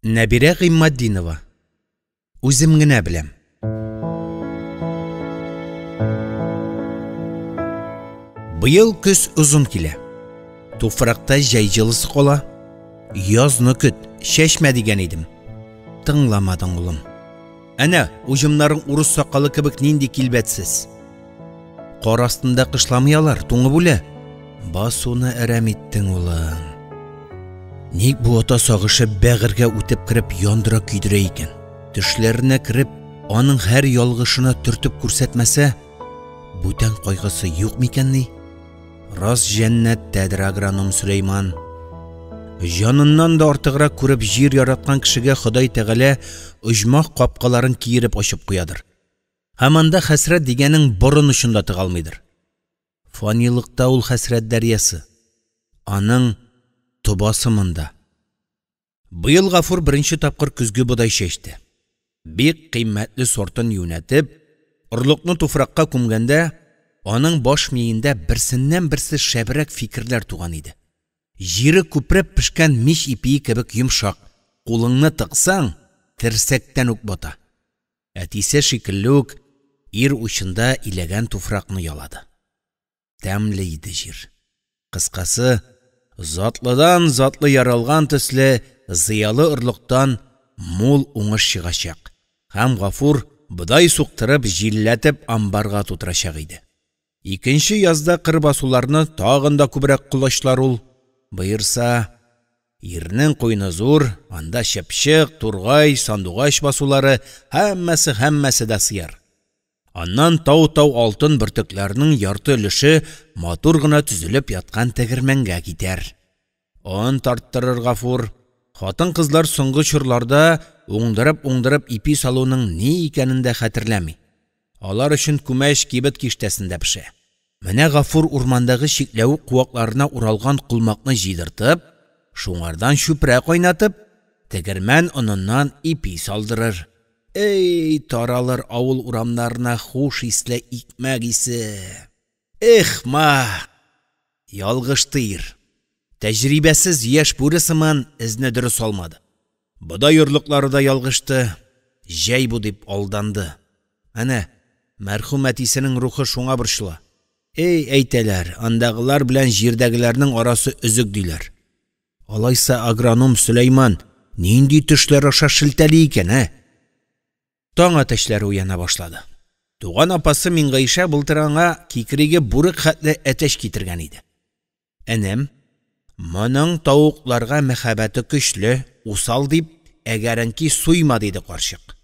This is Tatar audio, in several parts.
Нәбирә Гыйматдинова. Үзем генә беләм. Быел көз озын килә. Туфракта җәй җылысы кала. Язны көт, чәчмә дигән идем. Тыңламадың, улым. Әнә, уҗымнарың урыс сакалы кебек нинди килбәтсез. Кар астында кышламый алар, туңып үлә. Басуны әрәм иттең, улым. Ник бу ата сагышы бәгырьгә үтеп кереп яндыра көйдерә икән? Төшләренә кереп, аның һәр ялгышына төртеп күрсәтмәсә, бүтән кайгысы юк микәнни? Рас җәннәттәдер агроном Сөләйман. Җаныннан да артыграк күреп җир яраткан кешегә Ходай Тәгалә оҗмах капкаларын киереп ачып куядыр. Һәм анда хәсрәт дигәнең борын очын да тыга алмыйдыр. Фанилыкта ул хәсрәт дәрьясы. Аның тобасы монда. Быел Гафур беренче тапкыр көзге бодай чәчте. Бик кыйммәтле сортын юнәтеп, орлыкны туфракка күмгәндә, аның баш миендә берсеннән-берсе шәбрәк фикерләр туган иде. Җире күпереп пешкән мич ипие кебек йомшак, кулыңны тыксаң, терсәктән үк бата. Әтисе шикелле үк ир учында иләгән туфракны ялады. Тәмле иде җир. Кыскасы, затлыдан затлы яралган төсле зыялы орлыктан мул уңыш чыгачак. Һәм Гафур бодай суктырып, җилләтеп амбарга тутырачак иде. Икенче язда кыр басуларны тагын да күбрәк колачлар ул. Боерса, ирнең куйны зур, анда чыпчык, тургай, сандугач басулары, һәммәсе-һәммәсе дә сыяр. Аннан тау-тау алтын бөртекләрнең ярты өлеше матур гына төзелеп яткан тегермәнгә китәр. Он тарттырыр Гафур. Хатын-кызлар соңгы чорларда уңдырып-уңдырып ипи салуның ни икәнен дә хәтерләми. Алар өчен күмәч кибет киштәсендә пешә. Менә Гафур урмандагы чикләвек куакларына уралган колмакны җыйдыртып, шуңардан чүпрә кайнатып, тегермән оныннан ипи салдырыр. Эй, таралыр авыл урамнарына хуш исле икмәк исе. Эх, ма! Ялгышты ир. Тәҗрибәсез яшь бүре сыман эзне дөрес алмады. Бодай орлыклары да ялгышты. Җәй бу дип алданды. Әнә, мәрхүм әтисенең рухы шуңа борчыла. Эй, әйтәләр, андагылар белән җирдәгеләрнең арасы өзек диләр. Алайса агроном Сөләйман нинди төшләр аша шелтәли икән, ә? Таң әтәчләре уяна башлады. Туган апасы Миңгайша былтыр аңа кикриге бүрек хәтле әтәч китергән иде. Энем, моның тавыкларга мәхәббәте көчле, усал дип, әгәренки суйма, диде карчык.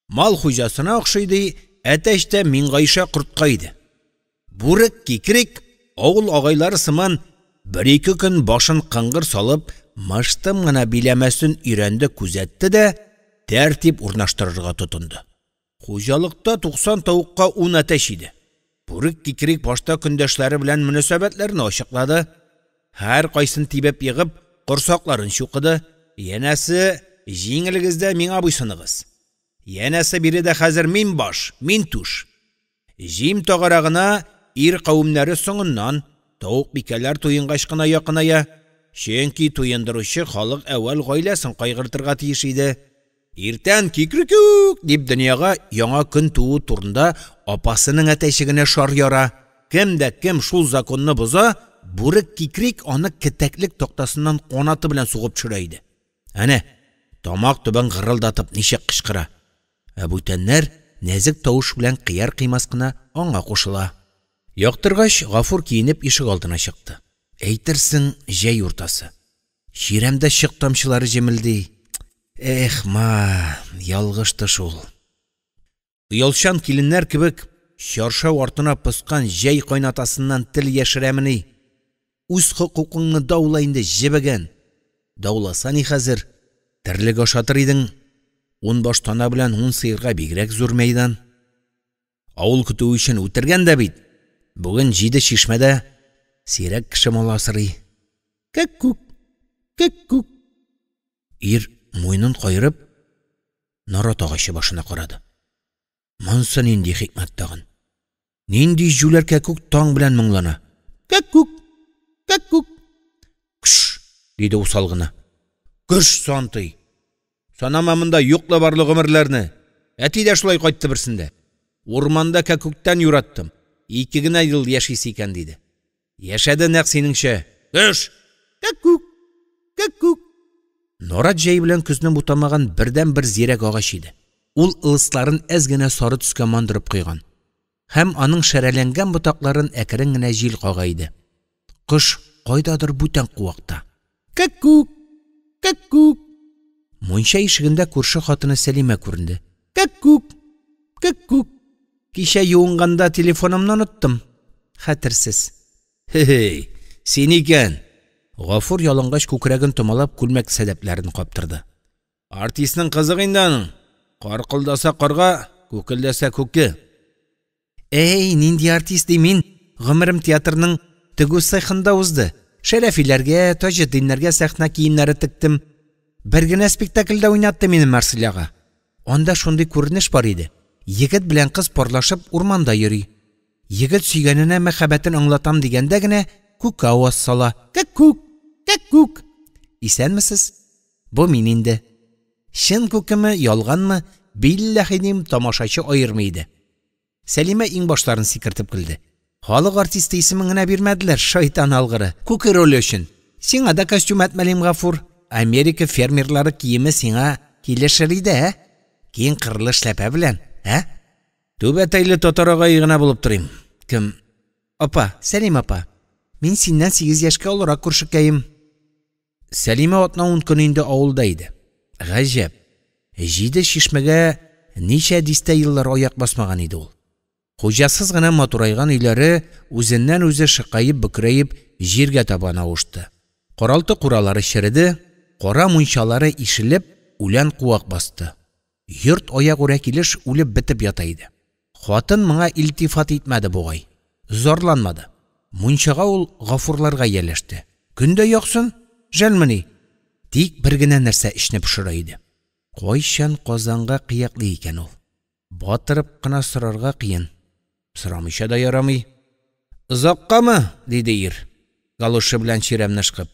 Мал хуҗасына охшый ди, әтәч тә Миңгайша кортка иде. Бүрек кикрик, авыл агайлары сыман бер-ике көн башын кыңгыр салып, мыштым гына биләмәсен өйрәнде, күзәтте дә тәртип урнаштырырга тотынды. Хуҗалыкта 90 тавыкка 10 әтәч иде. Бүрек кикрик башта көндәшләре белән мөнәсәбәтләрне ачыклады. Һәр кайсын тибеп егып, корсакларын чукыды. Янәсе, җиңелегез дә миңа буйсыныгыз. Янәсе, биредә хәзер мин баш, мин түш. Җим тагарагына ир кавемнәре соңыннан, тавык бикәләр туенгач кына якыная. Чөнки туендыручы халык әүвәл гаиләсен кайгыртырга тиеш иде. Иртән кикрикүк дип дөньяга яңа көн туу турында апасының әтәче генә шар яра. Кем дә кем шул законны боза, бүрек кикрик аны кетәклек тактасыннан канаты белән сугып төшерә иде. Әнә, тамак төбен гырылдатып ничек кычкыра. Ә бүтәннәр нәзек тавыш белән кыяр-кыймас кына аңа кушыла. Яктыргач, Гафур киенеп ишек алдына чыкты. Әйтерсең, җәй уртасы. Чирәмдә чык тамчылары җемелди. Эх, ма, ялгышты шул. Оялчан киленнәр кебек чаршау артына поскан җәй кайнатасыннан тел яшерәмени? Үз хокукыңны даула инде, җебегән. Дауласа ни хәзер? Терлек ашатыр идең. 10 баш тана белән 10 сыерга бигрәк зур мәйдан. Авыл көтүе өчен үтергән дә бит. Бүген 7 чишмәдә сирәк кеше мал асрый. Кәк-күк, кәк-күк. Ир муенын каерып, нарат агачы башына карады. Монсы нинди хикмәт тагын? Нинди җүләр кәкүк таң белән моңлана? Кәкүк, кәкүк. Кш, диде усал гына. Кыш сантый. Санама монда юклы-барлы гомерләрне. Әти дә шулай кайтты берсендә. Урманда кәкүктән юраттым. 2 генә ел яшисе икән, диде. Яшәде нәкъ синеңчә. Көш! Кәкүк! Кәкүк! Нарат җәй белән көзне бутамаган бердәнбер зирәк агач иде. Ул ылысларын әз генә сары төскә мандырып куйган. Һәм аның шәрәләнгән ботакларын әкрен генә җил кага иде. Кош кайдадыр бүтән куакта. Кәкүк! Кәкүк! Мунча ишегендә күрше хатыны Сәлимә күренде. Кәкүк! Кәкүк! Кичә юынганда телефонымны оныттым. Хәтерсез. Хе-хей, син икән. Гафур ялангач күкрәген томалап күлмәк сәдәпләрен каптырды. Артистның кызык инде аның. Каркылдаса карга, күкелдәсә күке. Әй, нинди артист ди мин. Гомерем театрның тегү цехында узды. Шәрәфиләргә, Таҗетдиннәргә сәхнә киемнәре тектем. Бер генә спектакльдә уйнатты мине Марсель ага. Анда шундый күренеш бар иде. Егет белән кыз парлашып урманда йөри. Егет сөйгәненә мәхәббәтен аңлатам дигәндә генә күккә аваз сала. Кәккүк! Кәккүк! Исәнмесез? Бу мин инде. Чын күкеме, ялганмы? Билләһи дим, тамашачы аермый иде. Сәлимә иңбашларын сикертеп көлде. Халык артисты исемен генә бирмәделәр, шайтан алгыры. Күке роле өчен. Сиңа да костюм әтмәлим, Гафур. Америка фермерлары киеме сиңа килешер иде, ә? Киң кырлы эшләпә белән, ә? Түбәтәйле татар агае гына булып торыйм. Кем? Апа, Сәлим апа. Мин синнән 8 яшькә олырак күршекәем. Сәлимә атна-ун көн инде авылда иде. Гаҗәп. 7 чишмәгә ничә дистә еллар аяк басмаган иде ул. Хуҗасыз гына матурайган өйләре үзеннән-үзе шыкаеп-бөкрәеп җиргә табан авышты. Каралты куралары череде, кара мунчалары ишелеп, үлән куак басты. Йорт аягүрә килеш үлеп бетеп ята иде. Хатын моңа илтифат итмәде бугай. Зарланмады. Мунчага ул Гафурларга ияләште. Көн дә яксын, жәлмени. Тик бер генә нәрсә эчне пошыра иде. Кайчан Казанга кыяклый икән ул? Батырып кына сорарга кыен. Сорамыйча да ярамый. Озаккамы? Диде ир, галошы белән чирәмне ышкып.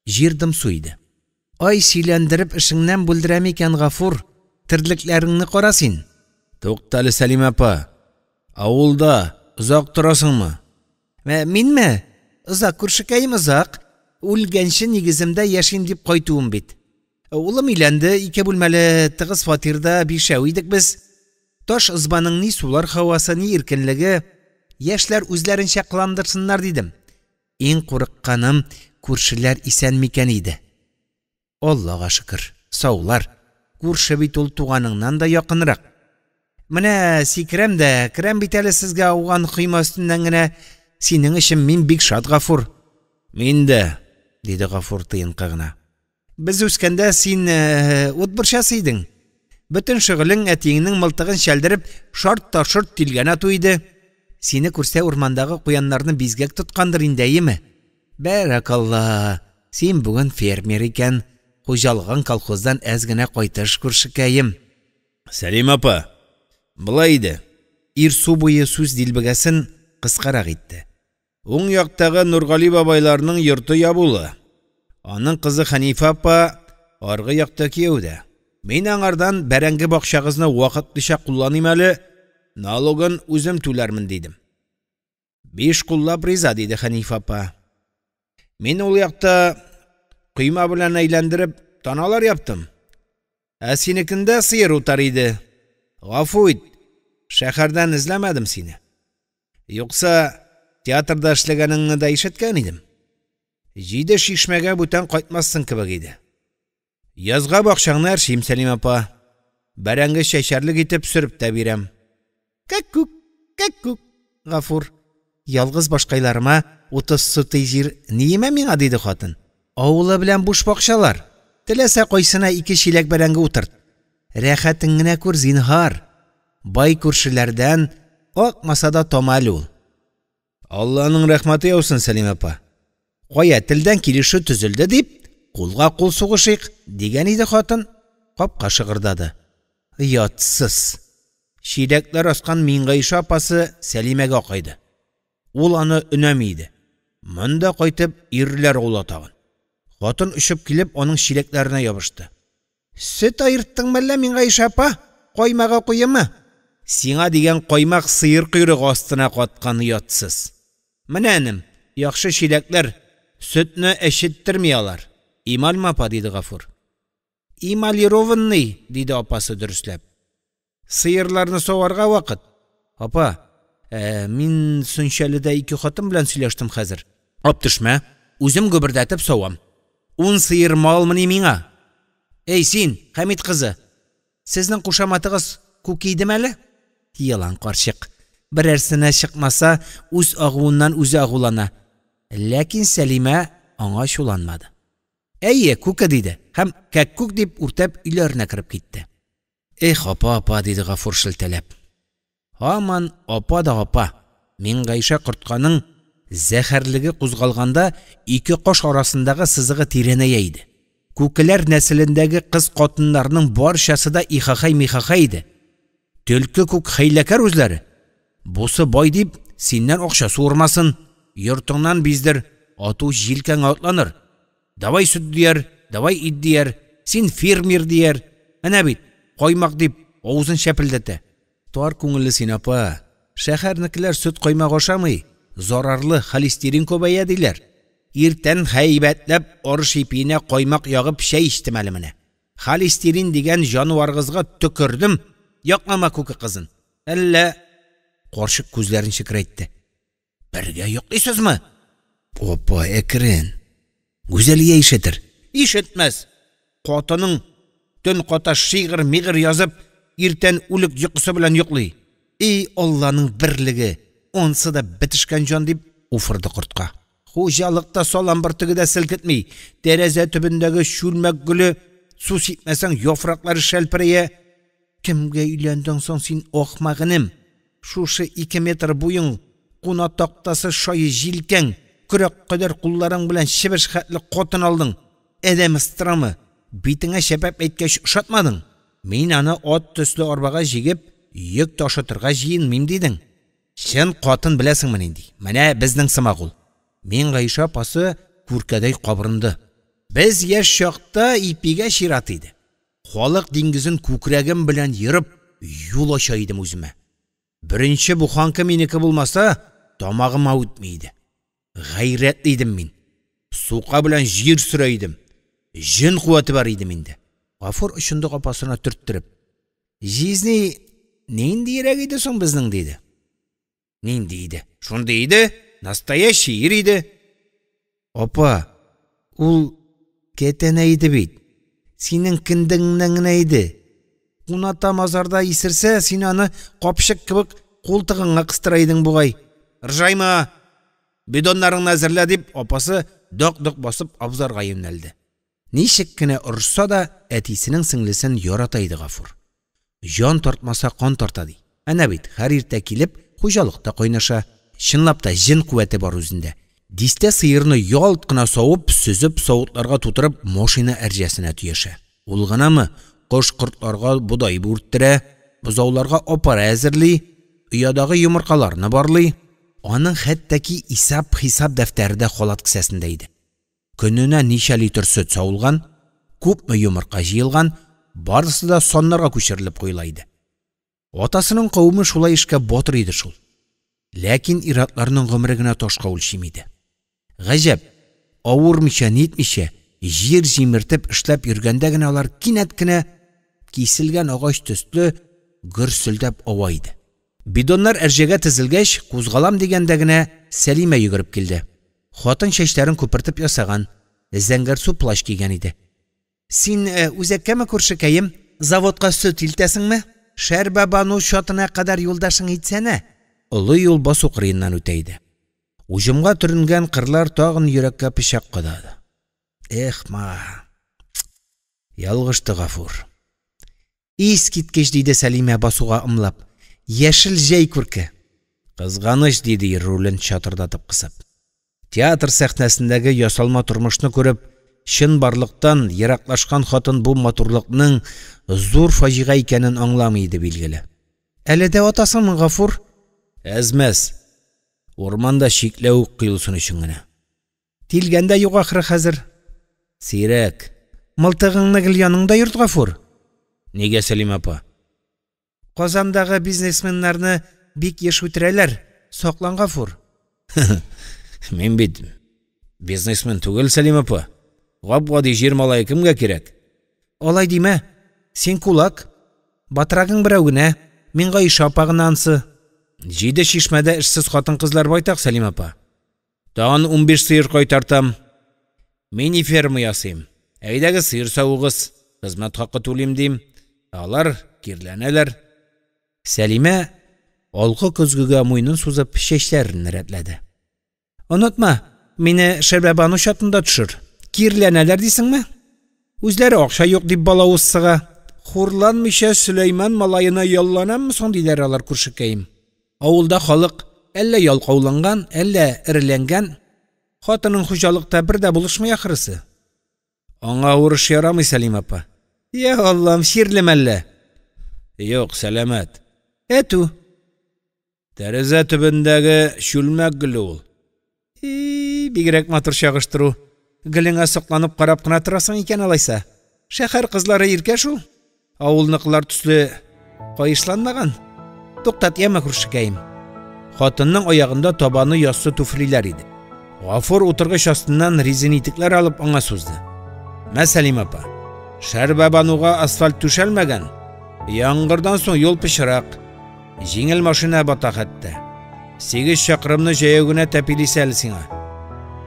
Җир дымсу иде. Ай, сөйләндереп эшеңнән бүлдерәм икән, Гафур. Терлекләреңне кара син. Туктале, Сәлимә апа. Авылда озак торасыңмы? Минме? Озак, күршекәем, озак. Үлгәнче нигеземдә яшим дип кайтуым бит. Улым өйләнде, 2 бүлмәле тыгыз фатирда 5 идек без. Таш ызбаның ни сулар һавасы, ни иркенлеге. Яшьләр үзләренчә кыландырсыннар дидем. Иң курыкканым, күршеләр исән микән иде. Аллага шөкер, саулар. Күрше бит ул туганыңнан да якынрак. Менә сикерәм дә, керәм бит әле сезгә ауган койма өстеннән генә. Синең өчен мин бик шат, Гафур. Мин дә, диде Гафур тыенкы гына. Без үскәндә син ут борчасы идең. Бөтен шөгылең әтиеңнең мылтыгын чәлдереп, шарт та шорт тилгән ату иде. Сине күрсә урмандагы куяннарны бизгәк тоткандыр инде, әйеме? Бәрәкалла, син бүген фермер икән. Хуҗалыгың колхоздан әз генә кайтыш, күршекәем. Сәлим апа, болай иде. Ир су буе сүз дилбегәсен кыскарак итте. Уң яктагы Нургали бабайларның йорты ябулы. Аның кызы Хәнифә апа аргы якта кияүдә. Мин аңардан бәрәңге бакчагызны вакытлыча кулланыйм әле, налогын үзем түләрмен дидем. 5 куллап риза, диде Хәнифә апа. Мин ул якта койма белән әйләндереп таналар яптым. Ә синекендә сыер утар иде. Гафу ит, шәһәрдән эзләмәдем сине. Юкса театрда эшләгәнеңне дә ишеткән идем. 7 чишмәгә бүтән кайтмассың кебек иде. Язга бакчаңны әрчим, Сәлим апа. Бәрәңге чәчәрлек итеп сөреп тә бирәм. Кәккүк, кәккүк, Гафур. Ялгыз башкайларыма 30 сутый җир ниемә миңа, диде хатын. Авылы белән буш бакчалар. Теләсә кайсына 2 чиләк бәрәңге утырт. Рәхәтен генә күр, зинһар. Бай күршеләрдән акмаса да тама әле ул. Алланың рәхмәте яусын, Сәлим апа. Кая телдән килешү төзелде дип, кулга кул сугышыйк, дигән иде хатын, капка шыгырдады. Оятсыз. Чиләкләр аскан Миңгайша апасы Сәлимәгә акайды. Ул аны өнәми иде. Монда кайтып ирләр аула тагын. Хатын очып килеп аның чиләкләренә ябышты. Сөт аерттың мәллә, Миңгайша апа? Каймагы куемы? Сиңа дигән каймак сыер койрыгы астына каткан, оятсыз. Менә, энем, яхшы чиләкләр, сөтне әчеттерми алар. Эмальме, апа? – диде Гафур. Эмалированный, – диде апасы дөресләп. Сыерларны саварга вакыт. Апа, мин Сөнчәледә 2 хатын белән сөйләштем хәзер. Ап төшмә, үзем гөбердәтеп савам. 10 сыер малмыни миңа? Эй, син, Хәмит кызы, сезнең кушаматыгыз Күки идеме әле? Елан карчык, берәрсенә чыкмаса, үз агуыннан үзе агулана. Ләкин Сәлимә аңа ачуланмады. Әйе, Күке диде һәм кәккүк дип үртәп өйләренә кереп китте. Эх, апа, апа, диде Гафур шелтәләп. Һаман апа да апа. Миңгайша кортканың зәһәрлеге кузгалганда ике кош арасындагы сызыгы тирәнәя иде. Күкеләр нәселендәге кыз катыннарның барчасы да ихахай-михахай иде. Төлке күк хәйләкәр үзләре. Бусы бай дип, синнән акча суырмасын, йортыңнан биздер, ату җилкәңә атланыр. Давай сөт дияр, давай ит дияр, син фермер дияр. Әнә бит, каймак дип, авызын чәпелдәтә. Тар күңелле син, апа. Шәһәрнекеләр сөт каймак ашамый, зарарлы, холестерин күбәя диләр. Иртән һәйбәтләп арыш ипиенә каймак ягып чәй эчтем әле менә. Холестерин дигән җанварыгызга төкердем. Яклама күке кызын. Әллә карчык күзләрен чекрәйтте. Бергә йоклыйсызмы? Опа, әкрен. Гүзәлия ишетер. Ишетмәс. Катының төн ката шигырь-мигыр язып, иртән үлек йокысы белән йоклый. Эй, Алланың берлеге, онсы да бетешкән җан дип уфырды кортка. Хуҗалыкта салам бөртеге дә селкетми. Тәрәзә төбендәге чүлмәк гөле су сипмәсәң, яфраклары шәлперәя. Кемгә өйләндең соң син, ахмак энем? Шушы 2 метр буең, куна тактасы шайы җилкәң, көрәк кадәр кулларың белән чебеш хәтле катын алдың. Адәм ыстырамы? Битеңә чәпәп әйткәч ошатмадың. Мин аны ат төсле арбага җигеп, йөк ташытырга җыенмыйм дидең. Чын катын беләсеңме нинди? Менә безнең сымак ул. Миңгайша апасы күркәдәй кабырынды. Без яшь чакта ипигә чират иде. Халык диңгезен күкрәгем белән ерып, юл ача идем үземә. Беренче буханка минеке булмаса, тамагыма үтми иде. Гайрәтле идем мин. Сука белән җир сөрә идем. Җен куәте бар иде миндә. Гафур очындык апасына төрттереп: "Җизни ниндирәк иде соң безнең?" – диде. Нинди иде? Шундый иде, настоящий ир иде. Апа, ул кәтәнә иде бит. Синең кендегеңнән генә иде. Куната мазарда исерсә, син аны капчык кебек култыгыңа кыстыра идең бугай. Ржайма! Бидоннарыңны әзерлә, дип, апасы док-док басып абзарга юнәлде. Ничек кенә орышса да, әтисенең сеңлесен ярата иде Гафур. Җан тартмаса, кан тарта ди. Әнә бит, һәр иртә килеп, хуҗалыкта кайнаша. Чынлап та җен куәте бар үзендә. Дистә сыерны ялт кына савып, сөзеп, савытларга тутырып, машина әрҗәсенә төяшә. Ул гынамы, кош-кортларга бодай бүрттерә, бозауларга апара әзерли, оядагы йомыркаларны барлый. Аның хәтта ки исап-хисап дәфтәре дә халат кесәсендә иде. Көненә ничә литр сөт савылган, күпме йомырка җыелган, барысы да саннарга күчерелеп куела иде. Атасының кавеме шулай эшкә батыр иде шул. Ләкин ир-атларның гомере генә ташка үлчим иде. Гаҗәп, авырмыйча, нитмичә, җир җимертеп эшләп йөргәндә генә алар кинәт кенә киселгән агач төсле гөрселдәп ава иде. Бидоннар әрҗәгә тезелгәч, кузгалам дигәндә генә Сәлимә йөгереп килде. Хатын чәчләрен күпертеп ясаган, зәңгәрсу плащ кигән иде. Син үзәккәме, күршекәем? Заводка сөт илтәсеңме? Шәрбәбану чатына кадәр юлдашың итсәнә. Олы юл басу кырыеннан үтә иде. Уҗымга төренгән кырлар тагын йөрәккә пычак кадады. Эх, ма. Ялгышты Гафур. Искиткеч, диде Сәлимә басуга ымлап. Яшел җәй күрке. Кызганыч, диде ир рулен чатырдатып кысып. Театр сәхнәсендәге ясалма тормышны күреп, чынбарлыктан ераклашкан хатын бу матурлыкның зур фаҗига икәнен аңламый иде билгеле. Әле дә атасыңмы, Гафур? Әзмәс. Урманда чикләвек коелсын өчен генә. Тилгән дә юк ахры хәзер. Сирәк. Мылтыгыңны гел яныңда йөрт, Гафур. Нигә, Сәлимә апа? Казандагы бизнесменнарны бик еш үтерәләр. Саклан, Гафур. Мин бит бизнесмен түгел, Сәлимә апа. Гап-гади җир малае кемгә кирәк? Алай димә. Син кулак. Батрагың берәү генә. Миңгайша апа гына ансы. 7 чишмәдә эшсез хатын-кызлар байтак, Сәлимә апа. Тагын 15 сыер кайтартам. Мини-ферма ясыйм. Әйдәгез сыер савыгыз. Хезмәт хакы түлим дим. Алар кирләнәләр. Сәлимә алгы көзгегә муенын сузып чәчләрен рәтләде. Онытма, мине Шәрбәбану чатында төшер. Кирләнәләр дисеңме? Үзләре акча юк дип балавыз сыга. Хурланмыйча Сөләйман малаена ялланаммы соң диләр алар күршекәем. Авылда халык әллә ялкауланган, әллә эреләнгән. Хатының хуҗалыкта бер дә булышмый ахрысы. Аңа авыр эш ярамый, Сәлимә апа. Я Аллам, чирлеме әллә? Юк, сәламәт. Әтү. Тәрәзә төбендәге чүлмәк гөле ул. И, бигрәк матур чагыштыру. Гөлеңә сокланып карап кына торасың икән алайса. Шәһәр кызлары иркә шул. Авылныкылар төсле каешланмаган. Туктат, яме, күршекәем. Хатынның аягында табаны яссы туфлиләр иде. Гафур утыргыч астыннан резин итекләр алып аңа сузды. Мә, Сәлимә апа, Шәрбәбануга асфальт түшәлмәгән. Яңгырдан соң юл пычрак. Җиңел машина бата хәтта. 8 чакрымны җәяү генә тәпилисе әле сиңа.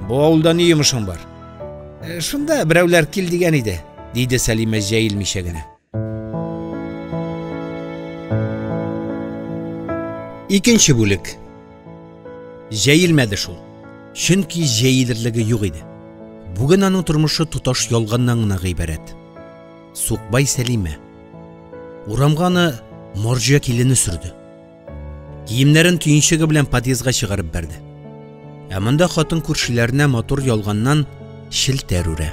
Бу авылда ни йомышың бар? Шунда берәүләр кил дигән иде, диде Сәлимә җәелмичә генә. Икенче бүлек. Җәелмәде шул. Чөнки җәелерлеге юк иде. Бүген аның тормышы тоташ ялганнан гына гыйбарәт. Сукбай Сәлимә. Урамга аны марҗа килене сөрде. Киемнәрен төенчеге белән подъездга чыгарып бәрде. Ә монда хатын күршеләренә матур ялганнан челтәр үрә.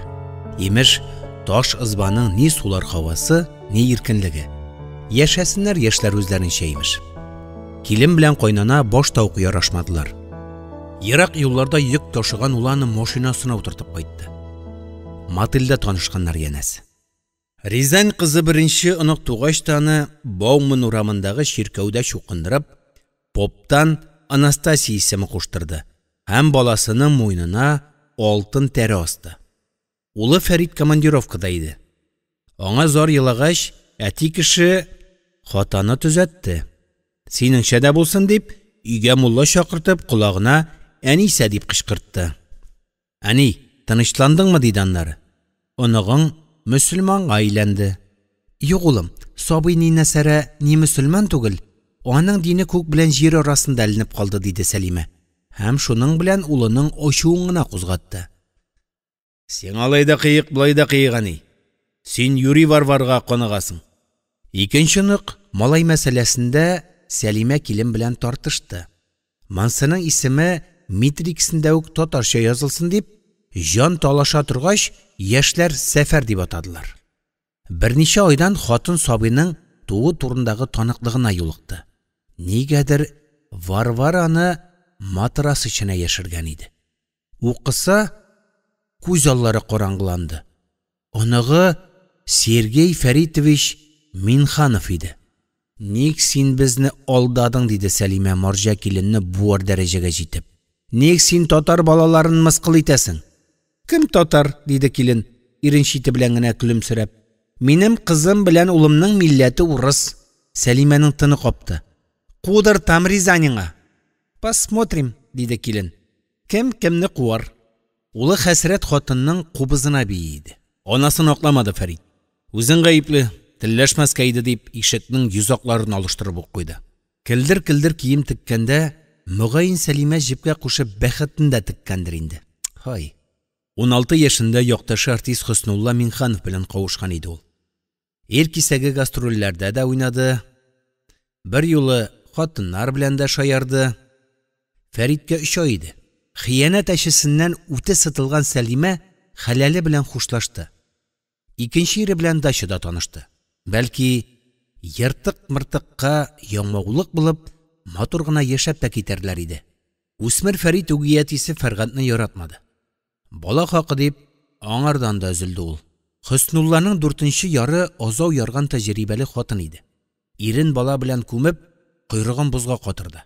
Имеш, таш ызбаның ни сулар һавасы, ни иркенлеге. Яшәсеннәр яшьләр үзләренчә, имеш. Килен белән кайнана башта ук ярашмадылар. Ерак юлларда йөк ташыган улы аны машинасына утыртып кайтты. Мотельдә танышканнар янәсе. Рязань кызы беренче онык тугач та аны Бауман урамындагы чиркәүдә чукындырып, поптан Анастасия исеме куштырды һәм баласының муенына алтын тәре асты. Улы Фәрит командировкада иде. Аңа зар елагач, әти кеше хатаны төзәтте. Синеңчә дә булсын дип, өйгә мулла чакыртып, колагына Әнисә дип кычкыртты. Әни, тынычландыңмы, диде аннары. Оныгың мөселманга әйләнде. Юк, улым, сабый ни нәсәрә, ни мөселман түгел. Аның дине күк белән җир арасында эленеп калды, диде Сәлимә. Һәм шуның белән улының ачуын гына кузгатты. Сиңа алай да кыек, болай да кыек, әни. Син юри варварга каныгасың. Икенче онык малай мәсьәләсендә Сәлимә килен белән тартышты. Мансының исеме Митриксендә үк татарча язылсын дип, җан талаша торгач, яшьләр Сәфәр дип атадылар. Берничә айдан хатын сабыйның тууы турындагы таныклыгына юлыкты. Нигәдер Варвара аны матрас эченә яшергән иде. Укыса, күз аллары караңгыланды. Оныгы Сергей Фәритович Минханов иде. Ник син безне алдадың, диде Сәлимә марҗа киленне буар дәрәҗәгә җитеп. Ник син татар балаларын мыскыл итәсең? Кем татар, диде килен, ирен чите белән генә көлемсерәп. Минем кызым белән улымның милләте урыс. Сәлимәнең тыны капты. Кудыртам Рязанеңа. Посмотрим, диде килен. Кем кемне куар? Улы хәсрәт хатынның кубызына бии иде. Анасын акламады Фәрит. Үзең гаепле, телләшмәскә иде дип, ишекнең йозакларын алыштырып ук куйды. Келдер-келдер кием теккәндә, мөгаен Сәлимә җепкә кушып бәхетен дә теккәндер инде. Һай. 16 яшендә якташы артист Хөснулла Минханов белән кавышкан иде ул. Ир кисәге гастрольләрдә дә уйнады. Бер юлы хатыннар белән дә шаярды. Фәридкә 3 ай иде. Хыянәт әчесеннән үте сытылган Сәлимә хәләле белән хушлашты. Икенче ире белән дачада танышты. Бәлки, ертык-мыртыкка яңмаулык булып, матур гына яшәп тә китәрләр иде. Үсмер Фәрит үги әтисе Фәргатне яратмады. Бала хакы дип, аңардан да өзелде ул. Хөснулланың дүртенче яры азау ярган тәҗрибәле хатын иде. Ирен бала белән күмеп, койрыгын бозга катырды.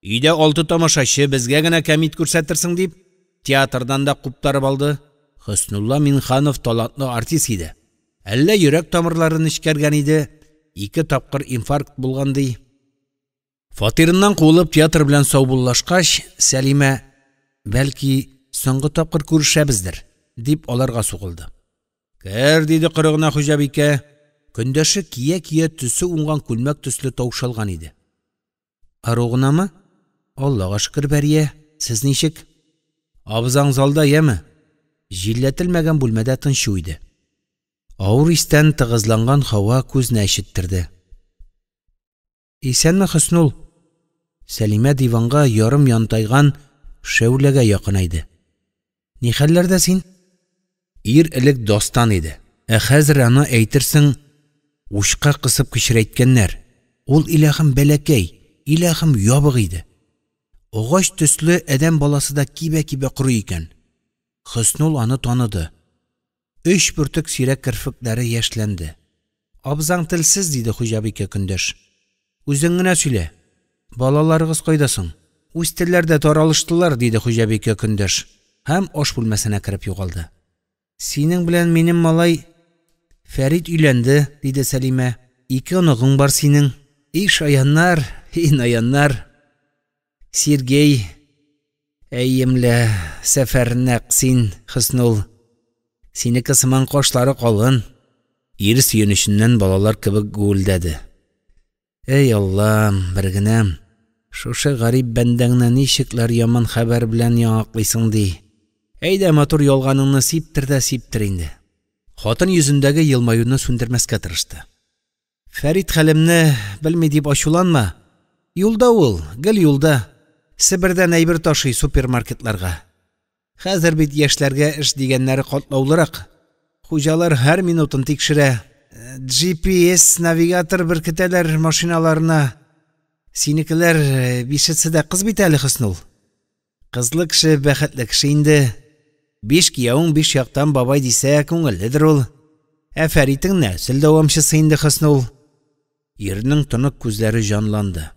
Өйдә 6 тамашачы, безгә генә кәмит күрсәтерсең дип, театрдан да куптарып алды. Хөснулла Минханов талантлы артист иде. Әллә йөрәк тамырлары нечкәргән иде, 2 тапкыр инфаркт булган ди. Фатирыннан куылып театр белән саубуллашкач, Сәлимә, бәлки, соңгы тапкыр күрешәбездер, дип аларга сугылды. Кер, диде коры гына хуҗабикә. Көндәше кия-кия төсе уңган күлмәк төсле таушалган иде. Ару гынамы? Аллага шөкер, Бәрия, сез ничек? Абзаң залда, яме? Җилләтелмәгән бүлмәдә тынчу иде. Авыр истән тыгызланган һава күзне әчеттерде. Исәнме, Хөснул? Сәлимә диванга ярым янтайган шәүләгә якынайды. Ни хәлләрдә син? Ир элек дастан иде. Ә хәзер аны әйтерсең учка кысып кечерәйткәннәр. Ул иләһем бәләкәй, иләһем ябык иде. Агач төсле адәм баласы да кибә-кибә корый икән. Хөснул аны таныды. 3 бөртек сирәк керфекләре яшьләнде. Абзаң телсез, диде хуҗабикә көндәш. Үзең генә сөйлә. Балаларыгыз кайда соң? Үз телләрдә таралыштылар, диде хуҗабикә көндәш. Һәм аш бүлмәсенә кереп югалды. Синең белән минем малай Фәрит өйләнде, диде Сәлимә. 2 оныгың бар синең. И шаяннар, и наяннар. Сергей, әйемлә, сәфәр нәкъ син, Хөснул. Синеке сыман кашлары калын. Ир сөенеченнән балалар кебек гүелдәде. Эй Аллам, бер генәм, шушы гарип бәндәңне ничекләр яман хәбәр белән яңаклыйсың ди. Әйдә, матур ялганыңны сиптер дә сиптер инде. Хатын йөзендәге елмаюны сүндермәскә тырышты. Фәрит хәлемне белми дип ачуланма. Юлда ул, гел юлда. Себердән әйбер ташый супермаркетларга. Хәзер бит яшьләргә эш дигәннәре катлаулырак. Хуҗалар һәр минутын тикшерә. GPS навигатор беркетәләр машиналарына. Синекеләр бишесе дә кыз бит әле, Хөснул. Кызлы кеше бәхетле кеше инде. 5 кияүең 5 яктан бабай дисә, күңелледер ул. Ә Фәритең нәсел дәвамчысы инде, Хөснул. Ирнең тонык күзләре җанланды.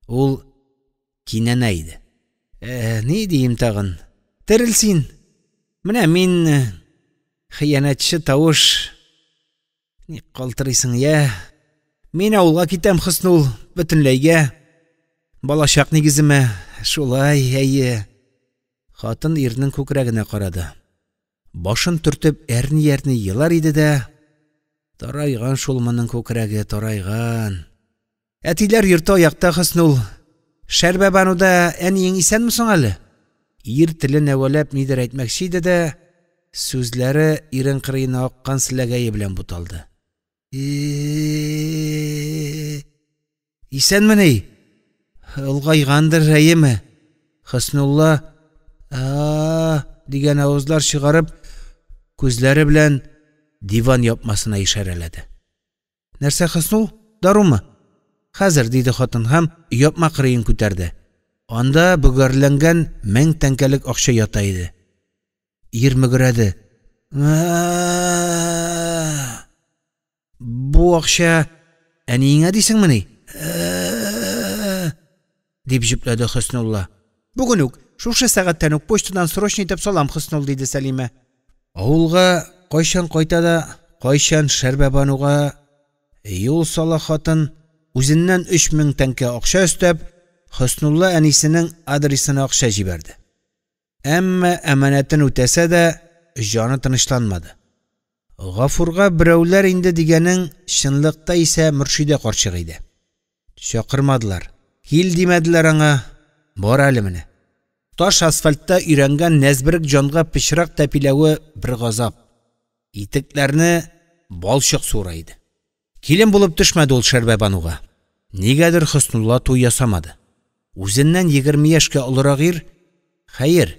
Ул кинәнә иде. Ни дием тагын? Терел син. Менә мин хыянәтче тавыш. Ник калтырыйсың, я? Мин авылга китәм, Хөснул, бөтенләйгә. Балачак нигеземә. Шулай, әйе. Хатын ирнең күкрәгенә карады. Башын төртеп әрни-әрни елар иде дә, тарайган шул моның күкрәге, тарайган. Әтиләр йорты аякта, Хөснул. Шәрбәбануда әниең исәнме соң әле? Ир телен әвәләп нидер әйтмәкче иде дә, сүзләре ирен кырыена аккан селәгәе белән буталды. Исәнмени? Олгайгандыр, әйеме? Хөснулла а дигән авызлар чыгарып, күзләре белән диван япмасына ишарәләде. Нәрсә, Хөснул, дарумы? Хәзер, диде хатын һәм япма кырыен күтәрде. Анда бөгәрләнгән 1000 тәңкәлек акча ята иде. Ир мөгрәде. Бу акча әниеңә дисеңмени? Дип җөпләде Хөснулла. Бүген үк, шушы сәгатьтән үк почтадан срочно итеп салам, Хөснул, диде Сәлимә. Авылга кайчан кайта да, кайчан Шәрбәбануга юл сала хатын, үзеннән 3000 тәңкә акча өстәп, Хөснулла әнисенең адресына акча җибәрде. Әмма әманәтен үтәсә дә, җаны тынычланмады. Гафурга берәүләр инде дигәнең чынлыкта исә Мөршидә карчык иде. Чакырмадылар, кил димәделәр аңа, бар әле менә. Таш асфальтта өйрәнгән нәзберек җанга пычрак тәпиләве бер газап. Итекләрне балчык суыра иде. Килен булып төшмәде ул Шәрбәбануга. Нигәдер Хөснулла туй ясамады. Үзеннән 20 яшькә олырак ир, хәер,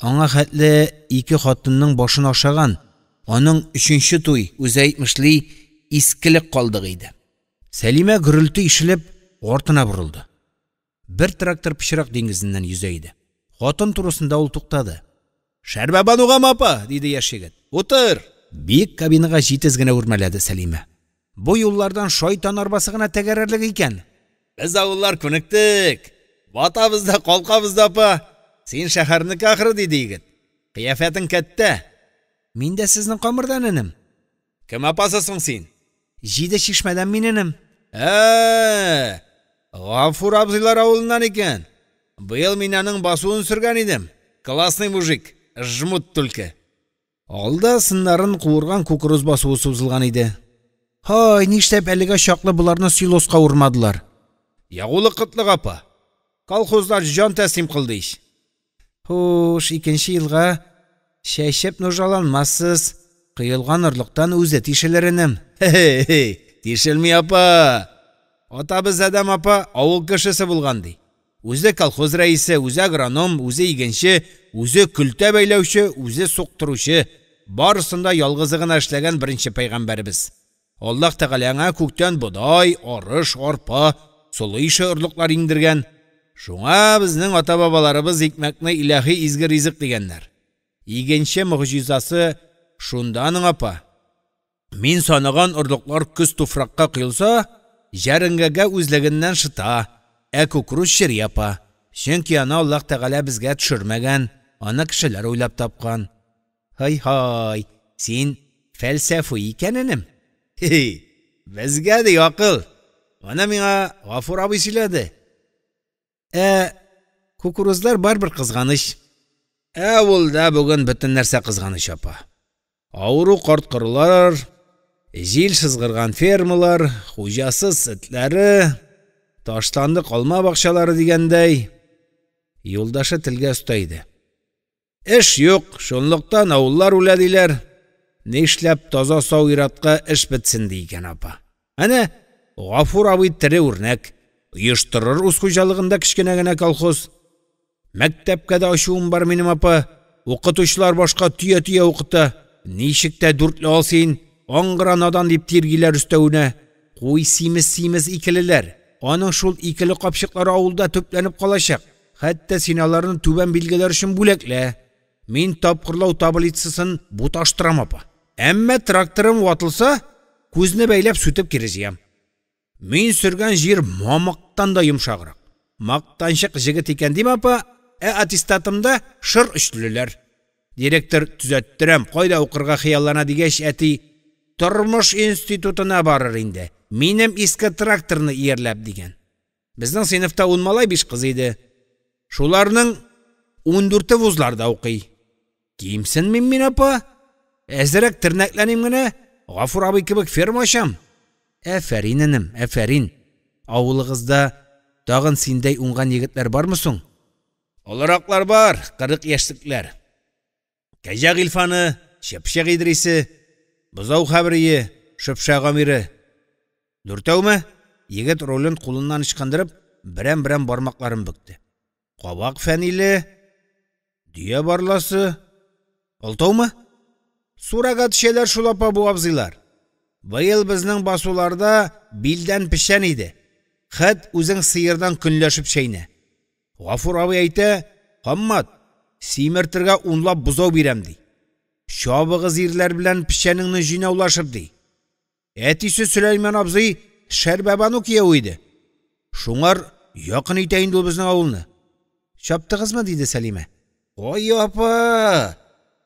аңа хәтле 2 хатынның башын ашаган, аның 3нче туй, үзе әйтмешли, искелек калдыгы иде. Сәлимә гөрелте ишелеп, артына борылды. Бер трактор пычрак диңгезеннән йөзә иде. Хатын турысында ул туктады. Шәрбәбанугамы, апа? Диде яшь егет. Утыр! Биек кабинага җитез генә үрмәләде Сәлимә. Бу юллардан шайтан арбасы гына тәгәрәрлек икән. Без авыллар күнектек. Батабыз да, калкабыз да, апа. Син шәһәрнеке ахры, диде егет. Кыяфәтең кәттә. Мин дә сезнең камырдан, энем. Кем апасы соң син? Җиде чишмәдән мин, энем. Ә, Гафур абзыйлар авылыннан икән. Быел мин аның басуын сөргән идем. Классный мужик, жмут түлке. Алда сыннарын куырган кукуруз басуы сузылган иде. Һай, нишләп әлегә чаклы боларны силоска урмадылар? Ягулык кытлык, апа. Колхозлар җан тәслим кылды ич. Хуш, икенче елга чәчеп нужаланмассыз. Коелган орлыктан үзе тишелер, энем. Хе-хе, тишелми, апа. Атабыз Адәм апа авыл кешесе булган ди. Үзе колхоз рәисе, үзе агроном, үзе игенче, үзе көлтә бәйләүче, үзе суктыручы. Барысын да ялгызы гына эшләгән беренче пәйгамбәребез. Аллаһ Тәгалә аңа күктән бодай, арыш, арпа, солы ише орлыклар иңдергән. Шуңа безнең ата-бабаларыбыз икмәкне илаһи изге ризык дигәннәр. Игенче могҗизасы шунда аның, апа. Мин санаган орлыклар көз туфракка коелса, җәренгәгә үзлегеннән шыта, ә кукуруз чери, апа. Чөнки аны Аллаһ Тәгалә безгә төшермәгән, аны кешеләр уйлап тапкан. Һай-һай, син фәлсәфи икән, энем. Хи-хи, безгә ди акыл. Моны миңа Гафур абый сөйләде. Ә кукурузлар барыбер кызганыч. Ә авылда бүген бөтен нәрсә кызганыч, апа. Авыру карт-корылар, җил сызгырган фермалар, хуҗасыз этләре, ташландык алма бакчалары дигәндәй, юлдашы телгә оста иде. Эш юк, шунлыктан авыллар үлә диләр. Нишләп таза сау иратка эш бетсен ди икән, апа. Әнә, Гафур абый тере үрнәк. Оештырыр үз хуҗалыгында кечкенә генә колхоз. Мәктәпкә дә ачуым бар минем, апа. Укытучылар башка төя-төя укыта. Ничек тә дүртле ал син, аңгыра надан дип тиргиләр өстәвенә. Куй симез-симез икелеләр. Аның шул икеле капчыклары авылда төпләнеп калачак. Хәтта син аларны түбән билгеләр өчен бүләклә. Мин тапкырлау таблицасын буташтырам, апа. Әмма тракторым ватылса, күзне бәйләп сүтеп кире җыям. Мин сөргән җир мамыктан да йомшаграк. Мактанчык җегет икән дим, апа, ә аттестатымда шыр өчлеләр. Директор төзәттерәм, кайда укырга хыяллана дигәч, әти, тормыш институтына барыр инде, минем иске тракторны иярләп дигән. Безнең сыйныфта 10 малай, 5 кыз иде. Шуларның 14-е вузларда укый. Кимсенмим мин, апа. Әзрәк тернәкләним генә, Гафур абый кебек ферма ачам. Әфәрин, энем, әфәрин. Авылыгызда тагын синдәй уңган егетләр бармы соң? Олыраклар бар, 40 яшьлекләр. Кәҗә Гыйльфаны, Чыпчык Идрисе, Бозау Хәбрие, Шөпшә Гамире. Дүртәүме? Егет рулен кулыннан ычкындырып, берәм-берәм бармакларын бөкте. Кабак Фәниле, Дөя Барласы, Алтаумы? Сурага төшәләр шул, апа, бу абзыйлар. Быел безнең басуларда билдән печән иде. Хәт үзең сыердан көнләшеп чәйнә. Гафур абый әйтә, Хаммат, симертергә унлап бозау бирәм, ди. Чабыгыз ирләр белән печәнеңне җыйнаулашып, ди. Әтисе Сөләйман абзый Шәрбәбану кияү иде. Шуңар якын итә инде ул безнең авылны. Чаптыгызмы, диде Сәлимә. Ой, апа!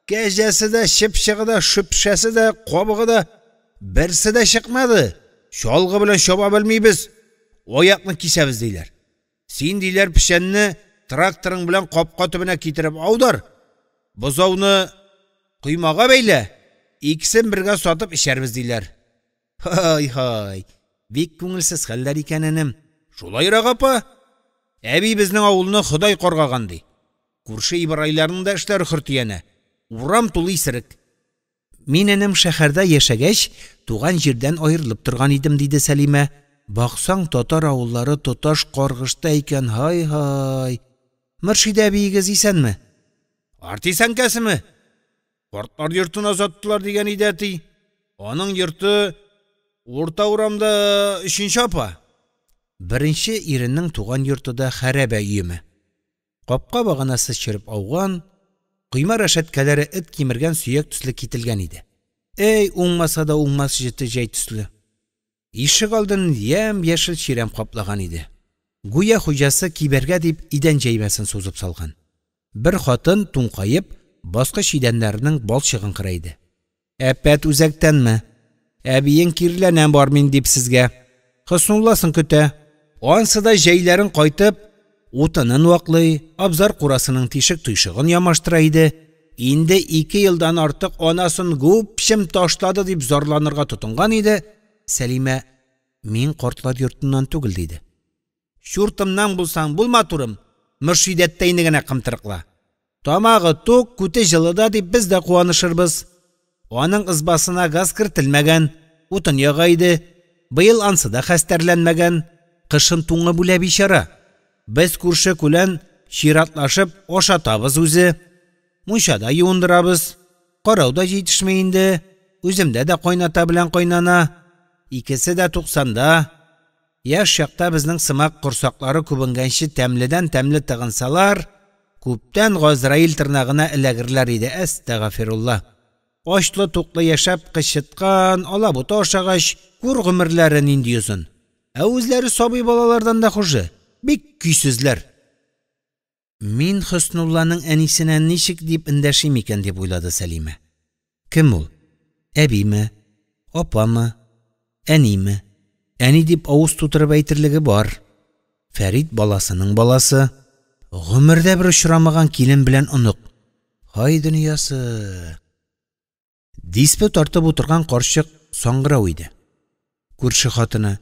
Кәҗәсе дә, чыпчыгы да, шөпшәсе дә, кабыгы да берсе дә чыкмады. Чалгы белән чаба белмибез. Аякны кисәбез диләр. Син диләр печәнне тракторың белән капка төбенә китереп аудар. Бозауны коймага бәйлә, икесен бергә сатып эчәрбез диләр. Һай-һай, бик күңелсез хәлләр икән, энем. Шулайрак, апа. Әби безнең авылны Ходай каргаган ди. Күрше Ибрайларның да эшләре хөртиянә. Урам тулы исерек. Мин, энем, шәһәрдә яшәгәч, туган җирдән аерылып торган идем, диде Сәлимә. Баксаң, татар авыллары тоташ каргышта икән, һай-һай. Мөршидә әбиегез исәнме? Артист әнкәсеме? Картлар йортына озаттылар дигән иде әти. Аның йорты урта урамда өченче апа. Беренче иренең туган йорты да хәрабә өеме. Капка баганасы череп ауган, койма рәшәткәләре эт кимергән сөяк төсле кителгән иде. Әй, уңмаса да уңмас җете җәй төсле. Ишегалдын ямь-яшел чирәм каплаган иде. Гүя хуҗасы кибәргә дип идән җәймәсен сузып салган. Бер хатын, туңкаеп, баскыч идәннәренең балчыгын кыра иде. «Әпәт үзәктәнме? Әбиең киреләнә бармин дип сезгә. Хөснулласын көтә. Ансы да җәйләрен кайтып, утынын ваклый, абзар курасының тишек-тойшыгын ямаштыра иде. Инде 2 елдан артык анасын гүпчем ташлады дип зарланырга тотынган иде. Сәлимә, мин картлар йортыннан түгел, диде. Чуртымнан булсаң булма турым, Мөршидәттәйне генә кымтырыкла. Тамагы тук, күте җылыда дип без дә куанышырбыз. Аның ызбасына газ кертелмәгән, утын яга иде. Быел ансы да хәстәрләнмәгән, кышын туңып үлә бичара. Без күрше күлән чиратлашып ашатабыз үзе. Мунчада юындырабыз. Карау да җитешми инде. Үземдә дә кайната белән кайнана. Икесе дә 90-да. Яшь чакта безнең сымак корсаклары күбенгәнче тәмледән тәмле тыгынсалар, күптән Газраил тырнагына эләгерләр иде, әстәгафирулла. Ачлы-туклы яшәп кычыткан, алабута ашагач, күр гомерләре нинди озын. Ә үзләре сабый балалардан да хуже, бик көйсезләр. Мин Хөснулланың әнисенә ничек дип эндәшим икән дип уйлады Сәлимә. Кем ул? Әбиме? Апамы? Әниме? Әни дип авыз тутырып әйтерлеге бар. Фәрит баласының баласы. Гомердә бер очрамаган килен белән онык. Һай дөньясы! Диспе тартып утырган карчык саңгырау иде. Күрше хатыны: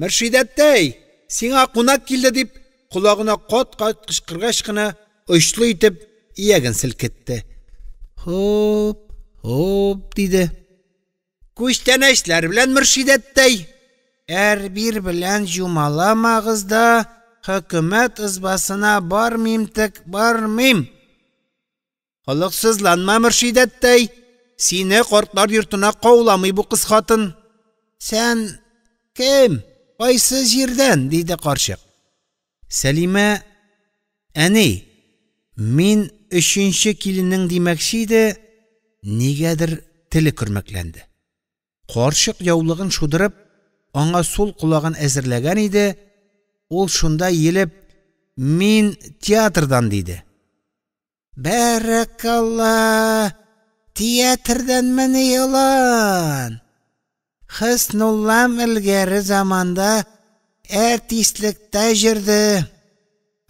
«Мөршидәттәй, сиңа кунак килде!» дип, колагына кат-кат кычкыргач кына очлы итеп ияген селкетте. «Хоп, хоп!» диде. «Күчтәнәчләр белән, Мөршидәттәй! Әрбир белән җумаламагыз да, хөкүмәт ызбасына бармыйм тек бармыйм! Холыксызланма, Мөршидәттәй, сине картлар йортына кауламый бу кыз хатын. Сән кем? Кайсы җирдән?» диде карчык. Сәлимә: «Әни, мин 3нче киленең» димәкче иде, нигәдер теле көрмәкләнде. Карчык яулыгын шудырып, аңа сул колагын әзерләгән иде, ул шунда иелеп: «Мин театрдан» диде. «Бәрәкалла, театрданмыни олан? Хөснуллам элгәре заманда әртистлектә җөрде.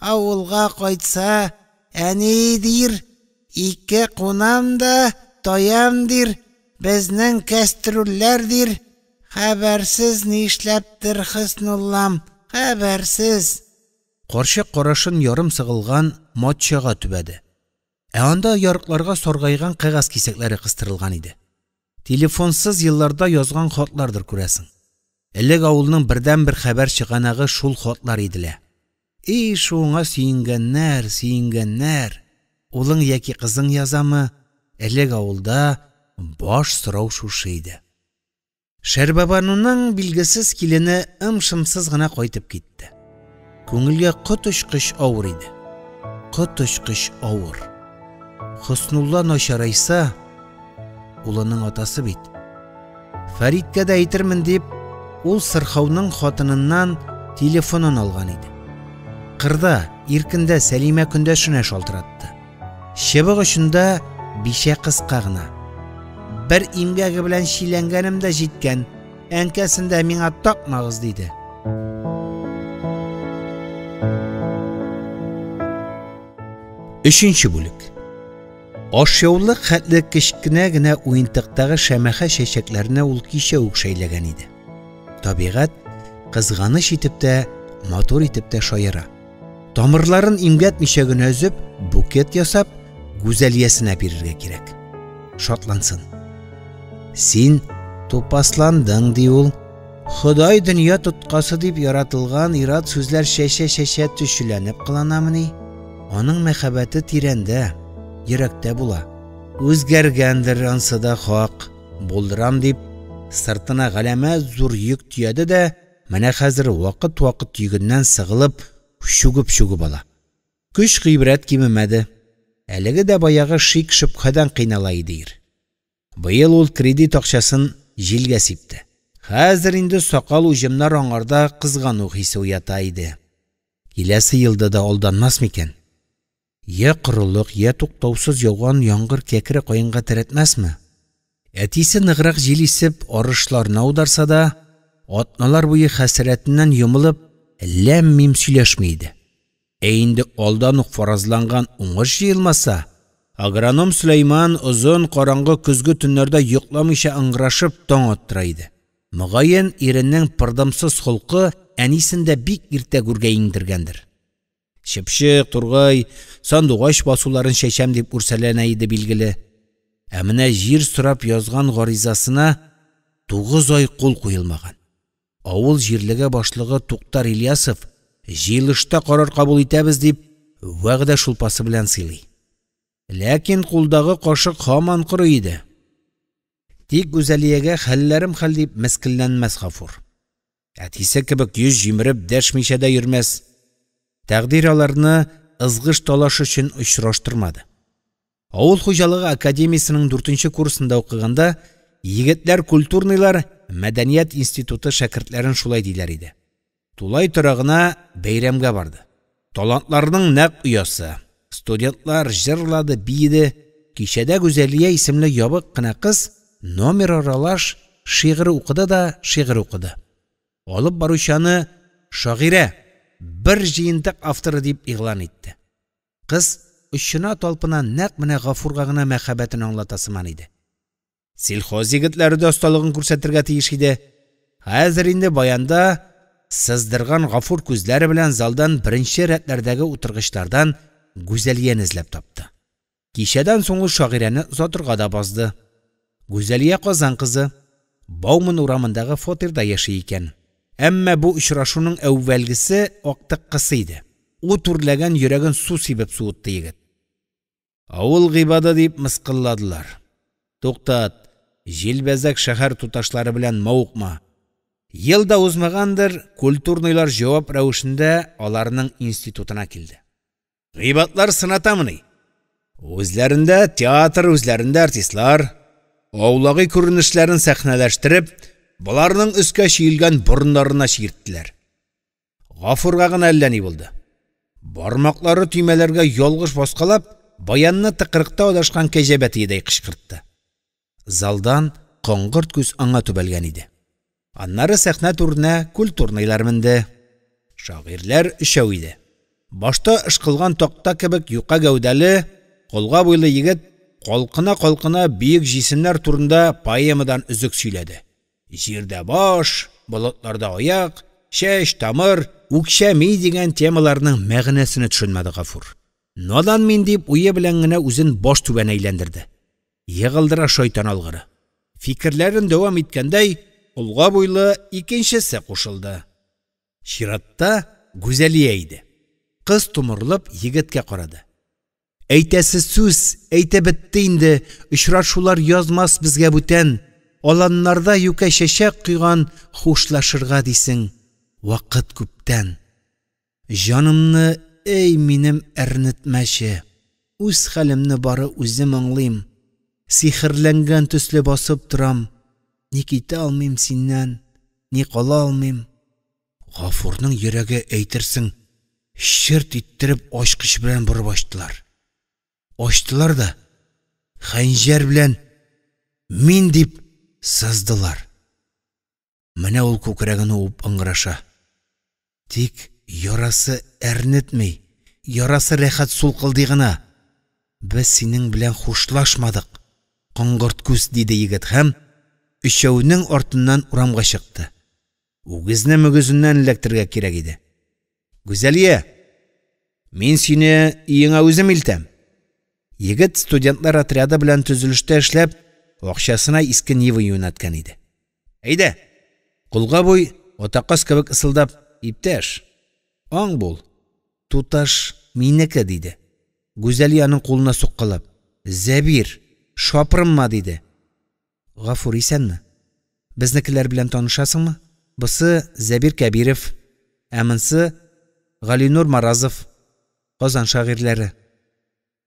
Авылга кайтса, әни дир, 2 кунам да таям дир, безнең кәстрүлләр дир. Хәбәрсез нишләптер Хөснуллам, хәбәрсез». Карчык карашын ярым сыгылган матчага төбәде. Ә анда ярыкларга саргайган кәгазь кисәкләре кыстырылган иде. Телефонсыз елларда язган хатлардыр, күрәсең. Элек авылның бердәнбер хәбәр чыганагы шул хатлар иде лә. И шуңа сөенгәннәр, сөенгәннәр. Улың яки кызың язамы? Элек авылда баш сорау шушы иде. Шәрбабануның билгесез килене ым-шымсыз гына кайтып китте. Күңелгә коточкыч авыр иде. Коточкыч авыр. Хөснулла начарайса, улының атасы бит. Фәриткә дә әйтермен дип, ул сырхауның хатыныннан телефонын алган иде. Кырда, иркендә Сәлимә көндәшенә шалтыратты. Чыбык очында бичә кыска гына. «Бер имгәге белән чиләнгәнем дә җиткән, әнкәсен дә миңа такмагыз» диде. Өченче бүлек. Ашъяулык хәтле кечкенә генә уентыктагы шәмәхә чәчәкләрне ул кичә үк шәйләгән иде. Табигать кызганыч итеп тә, матур итеп тә шаяра. Тамырларын имгәтмичә генә өзеп, букет ясап, гүзәлиясенә бирергә кирәк. Шатлансын. «Син тупасландың», ди ул. Ходай дөнья тоткасы дип яратылган ират сүзләр чәчә-чәчә төчеләнеп кыланамыни? Аның мәхәббәте тирәндә, йөрәктә була. Үзгәргәндер ансы да хак, булдырам дип, сыртына галәмәт зур йөк төяде дә, менә хәзер вакыт-вакыт йөгеннән сыгылып, чүгеп-чүгеп ала. Көч гыйбрәт кимемәде. Әлеге дә баягы шик-шөбһәдән кыйнала иде ир. Быел ул кредит акчасын җилгә сипте. Хәзер инде сакал уҗымнар аңарда кызгану хисе уята иде. Киләсе елда да алданмас микән? Йә корылык, йә туктаусыз яуган яңгыр кәкре каенга терәтмәсме? Әтисе ныграк җил исеп арышларына аударса да, атналар буе хәсрәтеннән йомылып, ләм-мим сөйләшми иде. Ә инде алдан ук фаразланган уңыш җыелмаса, агроном Сөләйман озын караңгы көзге төннәрдә йокламыйча ыңгырашып таң аттыра иде. Мөгаен, иренең пырдымсыз холкы әнисен дә бик иртә гүргә иңдергәндер. Чыпчык, тургай, сандугач басуларын чәчәм дип үрсәләнә иде билгеле. Ә менә җир сорап язган гаризасына 9 ай кул куелмаган. Авыл җирлеге башлыгы Туктар Ильясов җыелышта карар кабул итәбез дип вәгъдә шулпасы белән сыйлый. Ләкин кулдагы кашык һаман коры иде. Тик Гүзәлиягә хәлләрем хәл дип мескенләнмәс Гафур. Әтисе кебек йөз җимереп дәшмичә дә йөрмәс. Тәкъдир аларны ызгыш-талаш өчен очраштырмады. Авыл хуҗалыгы академиясенең 4нче курсында укыганда егетләр культурныйлар мәдәният институты шәкертләрен шулай диләр иде. Тулай торагына бәйрәмгә барды. Талантларның нәкъ оясы. Студентлар җырлады, биеде. Кичәдә Гүзәлия исемле ябык кына кыз номер аралаш шигырь укыды да шигырь укыды. Алып баручы аны шагыйрә, бер җыентык авторы дип игълан итте. Кыз очына талпына нәкъ менә Гафурга гына мәхәббәтен аңлата сыман иде. Сельхоз егетләре дә осталыгын күрсәтергә тиеш иде. Хәзер инде баянда сыздырган Гафур күзләре белән залдан беренче рәтләрдәге утыргычлардан Гүзәлияне эзләп тапты. Кичәдән соң ул шагыйрәне озатырга да базды. Гүзәлия Казан кызы, Бауман урамындагы фатирда яши икән. Әмма бу очрашуның әүвәлгесе актыккысы иде. Ут үрләгән йөрәген су сибеп суытты егет. Авыл гыйбады дип мыскылладылар. Туктат, җилбәзәк шәһәр туташлары белән мавыкма. Ел да узмагандыр, культурныйлар җавап рәвешендә аларның институтына килде. Гыйбатлар сынатамыни? Үзләрендә театр, үзләрендә артистлар. Аулагый күренешләрен сәхнәләштереп, боларның өскә чөелгән борыннарына чиерттеләр. Гафурга гына әллә ни булды. Бармаклары төймәләргә ялгыш баскалап, баянны тыкрыкта адашкан кәҗә бәтиедәй кычкыртты. Залдан коңгырт күз аңа төбәлгән иде. Аннары сәхнә түренә культурныйлар менде. Шагыйрьләр өчәү иде. Башта ышкылган такта кебек юка гәүдәле, колга буйлы егет калкына-калкына бөек җисемнәр турында поэмадан өзек сөйләде. Җирдә баш, болытларда аяк, чәч, тамыр, үкчә, ми дигән темаларның мәгънәсен төшенмәде Гафур. Надан мин дип уе белән генә үзен баш түбән әйләндерде. Егылдыра шайтан алгыры. Фикерләрен дәвам иткәндәй, колга буйлы икенчесе кушылды. Чиратта Гүзәлия иде. Кыз томырылып егеткә карады. Әйтәсе сүз, әйтә бетте инде, очрашулар язмас безгә бүтән. Аланнарда юкә чәчәк койган, хушлашырга дисең, вакыт күптән. Җанымны, эй, минем әрнетмәче, үз хәлемне бары үзем аңлыйм. Сихерләнгән төсле басып торам, ни китә алмыйм синнән, ни кала алмыйм. Гафурның йөрәге әйтерсең, черт иттереп ачкыч белән борып ачтылар. Ачтылар да хәнҗәр белән мин дип сыздылар. Менә ул күкрәген уып ыңгыраша. Тик ярасы әрнетми, ярасы рәхәт сулкылдый гына. Без синең белән хушлашмадык, коңгырт күз, диде егет һәм өчәүнең артыннан урамга чыкты. Үгезне мөгезеннән эләктерергә кирәк иде. Гүзәлия, мин сине өеңә үзем илтәм. Егет студентлар отряды белән төзелештә эшләп, акчасына иске Нива юнәткән иде. Әйдә. Колга буй атакас кебек ысылдап, иптәш, аң бул. Туташ минеке, диде. Гүзәлия аның кулына суккалап, Зәбир, шапырынма, диде. Гафур, исәнме? Безнекеләр белән танышасыңмы? Бусы Зәбир Кәбиров, ә монсы Галинур Маразов, Казан шагыйрьләре.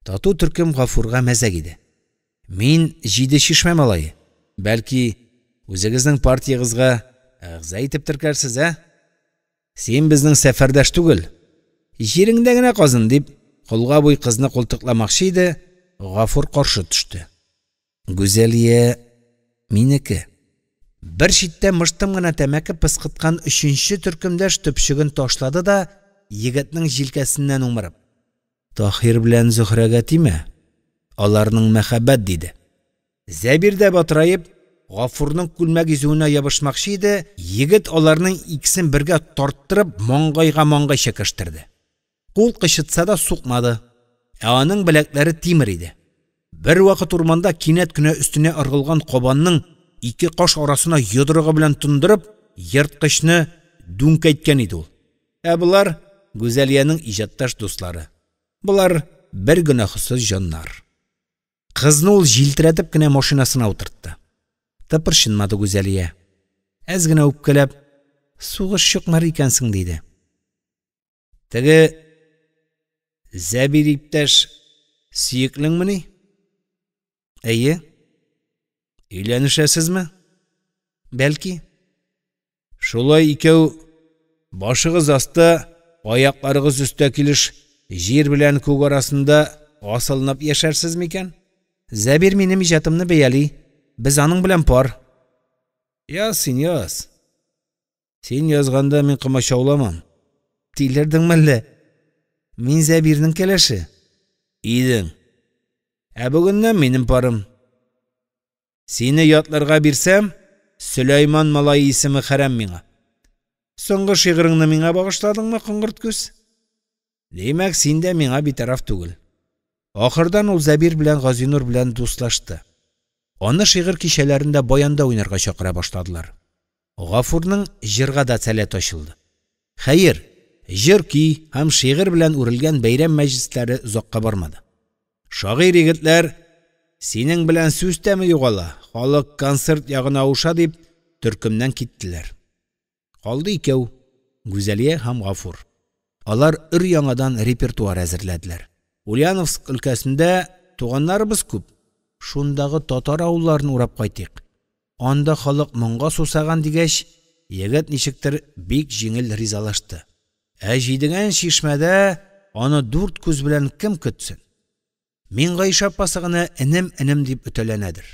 Тату төркем Гафурга мәзәк иде. Мин Җиде Чишмә малае. Бәлки, үзегезнең партиягызга әгъза итеп теркәрсез, ә? Син безнең сәфәрдәш түгел. Җиреңдә генә казын, дип, колга буй кызны култыкламакчы иде, Гафур каршы төште. Гүзәлия минеке. Бер читтә мыштым гына тәмәке пыскыткан өченче төркемдәш төпчеген ташлады да егетнең җилкәсеннән умырып: "Таһир белән Зөһрәгә тимә. Аларның мәхәббәт", диде. Зәбир дә батыраеп, Гафурның күлмәк изүенә ябышмакчы иде, егет аларның икесен бергә тарттырып, маңгайга маңгай чәкәштерде. Кул кычытса да сукмады. Ә аның беләкләре тимер иде. Бервакыт урманда кинәт кенә өстенә ыргылган кабанның ике каш арасына йодрыгы белән тондырып, ерткычны дүңкәйткән иде ул. Ә болар Гүзәлиянең иҗатташ дуслары. Болар бер гөнаһсыз җаннар. Кызны ул җилтерәтеп кенә машинасына утыртты. Тыпырчынмады Гүзәлия. Әз генә үпкәләп, сугыш чукмар икәнсең, диде. Теге Зәбир иптәш сөеклеңмени? Әйе. Өйләнешәсезме? Бәлки. Шулай икәү башыгыз аста, аякларыгыз өстә килеш җир белән күк арасында асылынып яшәрсез микән? Зәбир минем иҗатымны бәяли. Без аның белән пар. Яз син, яз. Син язганда мин комачауламам. Тилердеңме әллә? Мин Зәбирнең кәләше. Идең. Ә бүгеннән минем парым. Сине ятларга бирсәм, Сөләйман малае исеме хәрәм миңа. Соңгы шигыреңне миңа багышладыңмы, коңгырт күз? Димәк, син дә миңа битараф түгел. Ахырдан ул Зәбир белән Газинур белән дуслашты. Аны шигырь кичәләрендә баянда уйнарга чакыра башладылар. Гафурның җырга да сәләте ачылды. Хәер, җыр-көй һәм шигырь белән үрелгән бәйрәм мәҗлесләре озакка бармады. Шагыйрь егетләр, синең белән сүз тәме югала, халык концерт ягына авыша дип, төркемнән киттеләр. Калды икәү, Гүзәлия һәм Гафур. Алар өр-яңадан репертуар әзерләделәр. Ульяновск өлкәсендә туганнарыбыз күп. Шундагы татар авылларын урап кайтыйк. Анда халык моңга сусаган дигәч, егет ничектер бик җиңел ризалашты. Ә Җидегән чишмәдә аны дүрт күз белән кем көтсен? Миңгайша апасы гына энем-энем дип өтәләнәдер.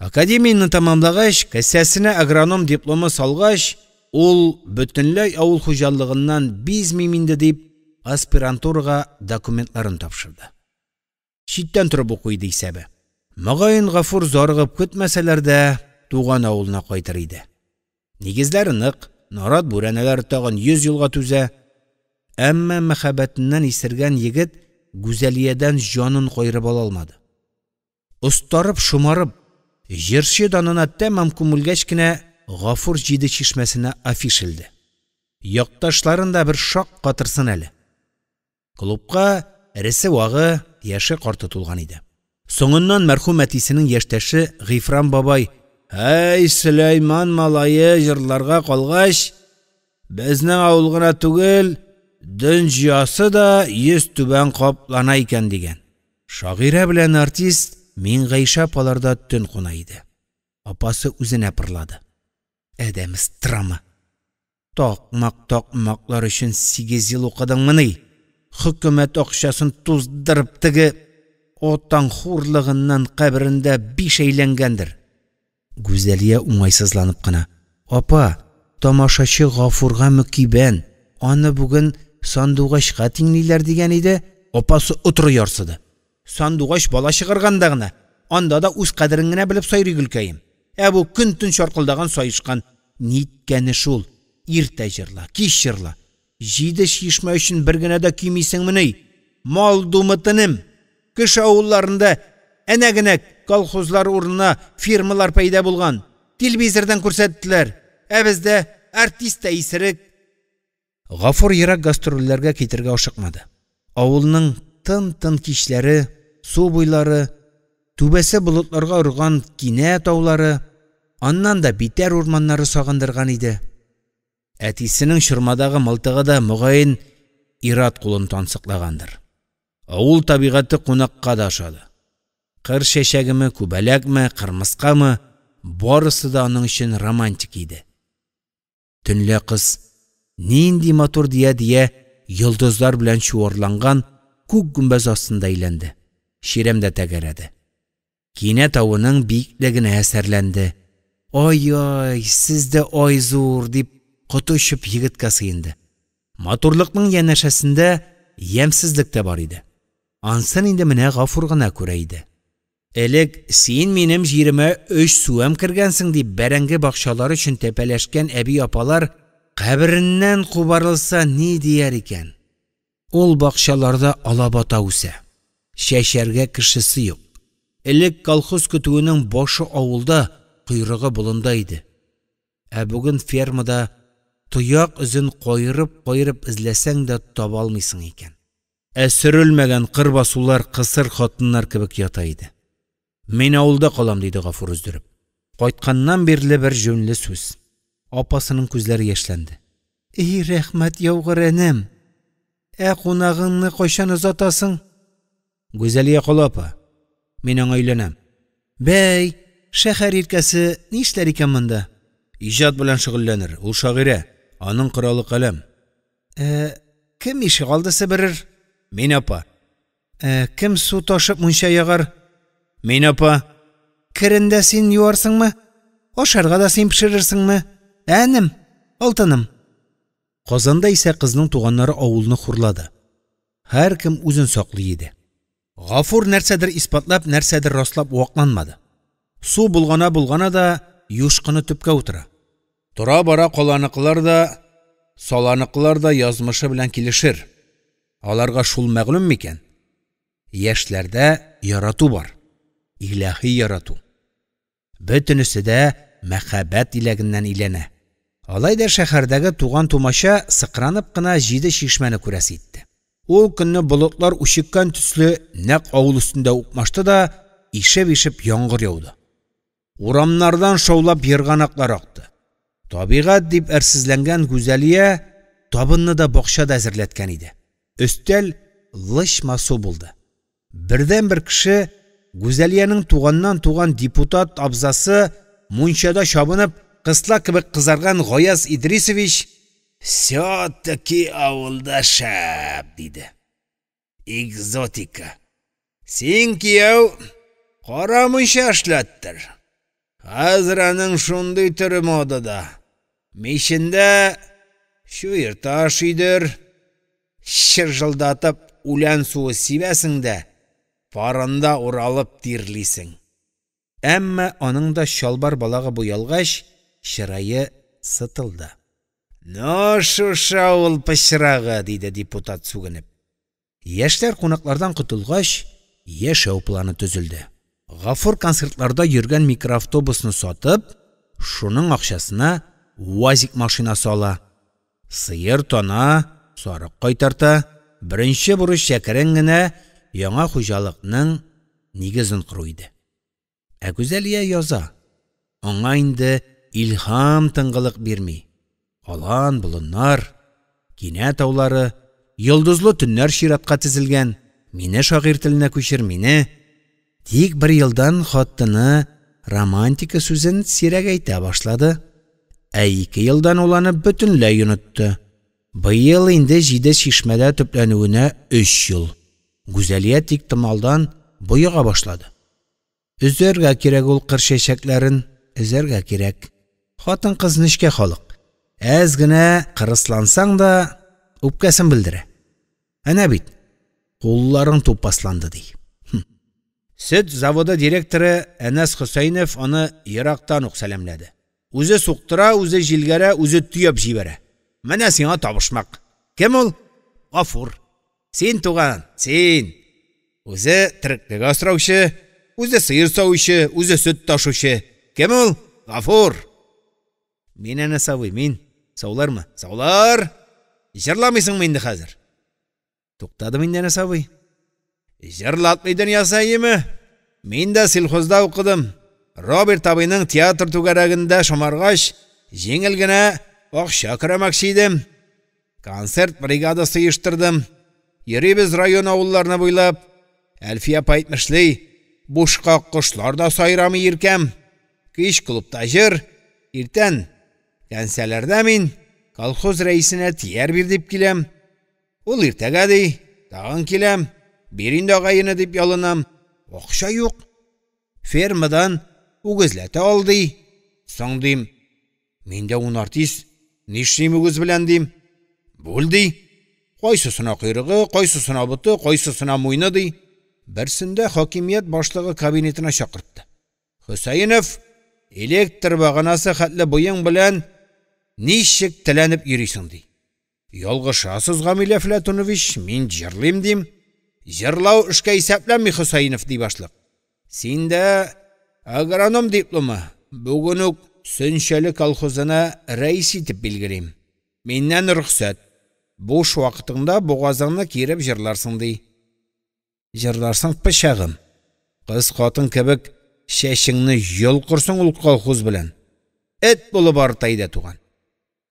Академияне тәмамлагач, кесәсенә агроном дипломы салгач, ул бөтенләй авыл хуҗалыгыннан бизмим инде дип, аспирантурага документларын тапшырды. Читтән торып уку иде исәбе. Мөгаен, Гафур зарыгып көтмәсәләр дә, туган авылына кайтыр иде. Нигезләре нык, нарат бүрәнәләре тагын 100 елга түзә. Әмма мәхәббәтеннән исергән егет Гүзәлиядән җанын каерып ала алмады. Остарып, шомарып, җырчы данына тәмам күмелгәч кенә Гафур Җиде чишмәсенә афиш элде. Якташларын да бер шаккатырсын әле. Клубка эресе-вагы, яше-карты тулган иде. Соңыннан мәрхүм әтисенең яшьтәше Гыйфран бабай: "Әй, Сөләйман малае җырларга калгач, безнең авыл гына түгел, дөньясы да йөз түбән каплана икән", дигән. Шагыйрә белән артист Миңгайша апаларда төн куна иде. Апасы үзенә пырлады. Адәм страмы. Такмак такмаклар өчен 8 ел укыдыңмыни? Хөкүмәт акчасын туздырып теге отаң хурлыгыннан каберендә биш әйләнгәндер. Гүзәлия уңайсызланып кына: "Апа, тамашачы Гафурга мөкибән, аны бүген сандугачка тиңлиләр", дигән иде, апасы отыры ярсыды. Сандугач бала чыгарганда гына, анда да үз кадерен генә белеп сайрый гөлкәем. Ә бу көн-төн чаркылдаган саешкан. Ниткәне шул? Иртә җырла, кич җырла. Җиде чишмә өчен бер генә дә көймисеңмени? Мал думы тенем. Кеше авылларында әнә генә колхозлар урынына фирмалар пәйда булган. Телевизордан күрсәттеләр. Ә бездә артист та исерек. Гафур ерак гастрольләргә китергә ашыкмады. Авылның тын-тын кичләре, су буйлары, түбәсе болытларга орган кинә таулары, аннан да битәр урманнары сагындырган иде. Әтисенең чормадагы мылтыгы да мөгаен ир-ат кулын тансыклагандыр. Авыл табигате кунакка да ошады. Кыр чәчәгеме, күбәләкме, кырмыскамы – барысы да аның өчен романтик иде. Төнлә кыз, нинди матур дия-дия, йолдызлар белән чуарланган күк гөмбәз астында әйләнде, чирәмдә тәгәрәде. Кинә тавының биеклегенә әсәрләнде. «Ай-ай, сез дә ай зур!» – дип, коты очып егеткә сыенды. Матурлыкның янәшәсендә ямьсезлек тә бар иде. Ансын инде менә Гафур гына күрә иде. Элек син минем җиремә 3 сүәм кергәнсең дип бәрәңге бакчалары өчен тәпәләшкән әби-апалар кабереннән кубарылса ни дияр икән? Ул бакчаларда алабата үсә. Чәчәргә кешесе юк. Элек колхоз көтүенең башы авылда, койрыгы болында иде. Ә бүген фермада тояк эзен каерып-каерып эзләсәң дә таба алмыйсың икән. Ә сөрелмәгән кыр басулар кысыр хатыннар кебек ята иде. «Мин авылда калам», – диде Гафур өздереп. Кайтканнан бирле бер җүнле сүз. Апасының күзләре яшьләнде. «И, рәхмәт яугыр энем! Ә кунагыңны кайчан озатасың?» «Гүзәлия кала, апа. Мин аңа өйләнәм». «Бәй, шәһәр иркәсе нишләр икән монда?» «Иҗат белән шөгыльләнер, ул шагыйрә, аның коралы каләм». Кем ишегалды себерер?» «Мин, апа». Кем су ташып мунча ягар?» «Мин, апа». «Керен дә син юарсыңмы? Ашарга да син пешерерсеңме? Ә, энем, алтыным?» Казанда исә кызның туганнары авылны хурлады. Һәркем үзен саклый иде. Гафур нәрсәдер исбатлап, нәрсәдер раслап вакланмады. Су булгана-булгана да юшкыны төпкә утыра. Тора-бара каланыкылар да, саланыкылар да язмышы белән килешер. Аларга шул мәгълүм микән? Яшьләрдә ярату бар. Илаһи ярату. Бөтенесе дә мәхәббәт иләгеннән иләнә. Алай да шәһәрдәге туган-тумача сыкранып кына 7 чишмәне күрәсе итте. Ул көнне болытлар үчеккән төсле нәкъ авыл өстендә укмашты да ишеп-ишеп яңгыр яуды. Урамнардан шаулап ерганаклар акты. Табигать дип әрсезләнгән Гүзәлия табынны да бакчада әзерләткән иде. Өстәл лычма су булды. Бердән-бер кеше Гүзәлиянең туганнан туган депутат абзасы мунчада чабынып кысла кебек кызарган Гаяз Идрисович «Всё-таки авылда шәп», – диде. «Экзотика. Син, кияү, кара мунча эшләттер. Хәзер аның шундый төре модада. Мичендә чуерташ өйдер. Чыржылдатып үлән суы сибәсең дә, парында уралып тирлисең». Әмма аның да чалбар балагы буялгач, чырае сытылды. «Ну, шушы авыл пычрагы», – диде депутат сүгенеп. Яшьләр кунаклардан котылгач, яшәү планы төзелде. Гафур концертларда йөргән микроавтобусны сатып, шуның акчасына УАЗик машинасы ала. Сыер тана, сарык кайтарта. Беренче бурыч әкрен генә яңа хуҗалыкның нигезен кору иде. Ә Гүзәлия яза. Аңа инде илһам тынгылык бирми. Алан, болыннар, Кинә таулары, йолдызлы төннәр чиратка тезелгән. Мине шагыйрь теленә күчер, мине. Тик бер елдан хатыны романтика сүзен сирәк әйтә башлады. Ә 2 елдан ул аны бөтенләй онытты. Быел инде 7 чишмәдә төпләнүенә 3 ел. Гүзәлия тик томалдан боега башлады. Өзәргә кирәк ул кыр чәчәкләрен, өзәргә кирәк. Хатын-кыз нечкә халык. Әз генә кырыслансаң да үпкәсен белдерә. Әнә бит, кулларың тупасланды ди. Сөт заводы директоры Әнәс Хөсәйнов аны ерактан ук сәламләде. Үзе суктыра, үзе җилгәрә, үзе төяп җибәрә. Менә сиңа табышмак. Кем ул? Гафур. Син, туган, син. Үзе тереклек асраучы, үзе сыер савучы, үзе сөт ташучы. Кем ул? Гафур. Мин, Әнәс абый, мин. Саулармы? Саулар. Җырламыйсыңмы инде хәзер? Туктадым инде, Әнәс абый. Җырлатмый дөньясы әйеме? Мин дә сельхозда укыдым. Роберт абыйның театр түгәрәгендә шомаргач, җиңел генә акча көрәмәкче идем. Концерт бригадасы оештырдым. Йөрибез район авылларына буйлап. Әлфия апа әйтмешли, Бушка кошлар да сайрамый, иркәм. Кич клубта җыр, иртән кәнсәләрдә мин, колхоз рәисенә тияр бир дип киләм. Ул иртәгә ди, тагын киләм, бир инде агайны дип ялынам. Акча юк. Фермадан үгезләтә ал ди. Соң дим, миндә 10 артист, нишлим үгез белән дим. Бүл ди. Кайсысына койрыгы, кайсысына боты, кайсысына муйны ди. Берсендә хакимият башлыгы кабинетына чакыртты. Хөсәенов, электр баганасы хәтле буең белән ничек теләнеп йөрисең ди. Ялгышасыз, Гамил Әфләтунович, мин җырлыйм дим. Җырлау эшкә исәпләнми, Хөсәенов, ди башлык. Синдә агроном дипломы, бүген үк Сөнчәле колхозына рәис итеп билгелим. Миннән рөхсәт. Буш вакытыңда бугазыңны киереп җырларсың ди. Җырларсың пычагым. Кыз хатын кебек чәчеңне йолкырсың ул колхоз белән. Эт булып арта иде туган.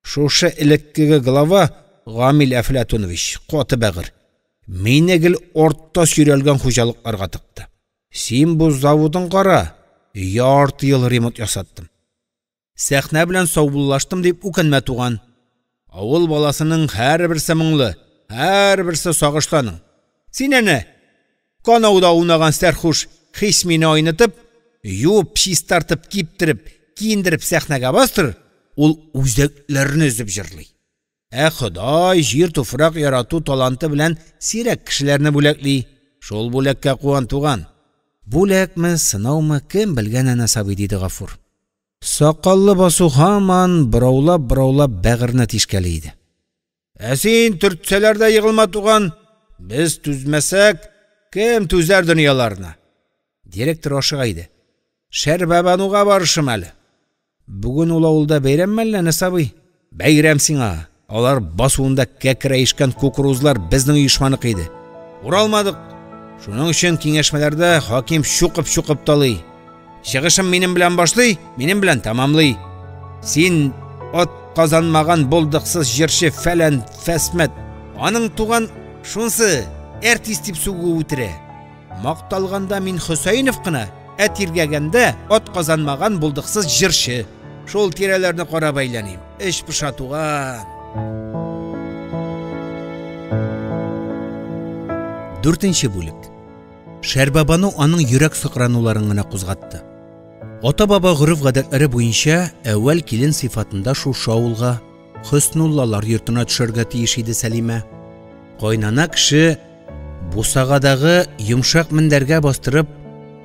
Шушы элеккеге глава Гамил Әфләтунович каты бәгырь. Мине гел ортта сөйрәлгән хуҗалыкларга тыкты. Син бу заводын кара, ярты ел ремонт ясаттым. Сәхнә белән саубуллаштым дип үкенмә, туган. Авыл баласының һәрберсе моңлы, һәрберсе сагышланың. Син әнә канауда уйнаган сәрхуш Хисмине айнытып, юып, чистартып, киптереп, киендереп сәхнәгә бастыр, ул үзәкләрне өзеп җырлый. Ә Ходай җир туфрак ярату таланты белән сирәк кешеләрне бүләкли. Шул бүләккә куан, туган. Бүләкме, сынаумы, кем белгән, Әнәс абый, диде Гафур. Сакаллы басу һаман бораулап-бораулап бәгырьне тишкәли иде. Ә син төртсәләр дә егылма, туган. Без түзмәсәк, кем түзәр дөньяларына? Директор ашыга иде. Шәрбәбануга барышым әле. Бүген ул авылда бәйрәмме әллә, Әнәс абый? Бәйрәм сиңа. Алар басуында кәкрәешкән кукурузлар безнең оешманыкы иде. Уралмадык. Шуның өчен киңәшмәләрдә хаким чукып-чукып талый. Чыгышым минем белән башлый, минем белән тәмамлый. Син ат казанмаган булдыксыз җырчы фәлән фәсмәт. Аның туган шунсы артист дип сүгү үтерә. Макталганда мин Хөсәенов кына, ә тиргәгәндә ат казанмаган булдыксыз җырчы. Шул тирәләрне карап әйләним. Эч поша, туган. 4 бүлек. Шәрбәбану аның йөрәк сыкрануларын гына кузгатты. Ата-баба гореф-гадәтләре буенча әүвәл килен сыйфатында шушы авылга, Хөснуллалар йортына төшәргә тиеш иде Сәлимә. Кайнана кеше бусагадагы йомшак мендәргә бастырып,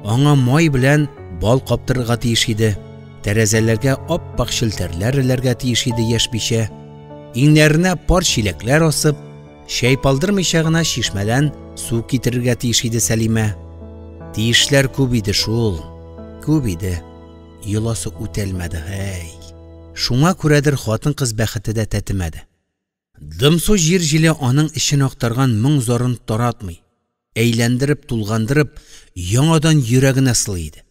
аңа май белән бал каптырырга тиеш иде. Тәрәзәләргә ап-ак челтәрләр эләргә тиеш иде яшь бичә. Иңнәренә пар чиләкләр асып, чайпалдырмыйча гына чишмәдән су китерергә тиеш иде Сәлимә. Тиешләр күп иде шул, күп иде. Йоласы үтәлмәде, һәй. Шуңа күрәдер хатын-кыз бәхете дә тәтемәде. Дымсу җир җиле аның эчен актарган моң зарын таратмый, әйләндереп, тулгандырып, яңадан йөрәгенә сылый иде.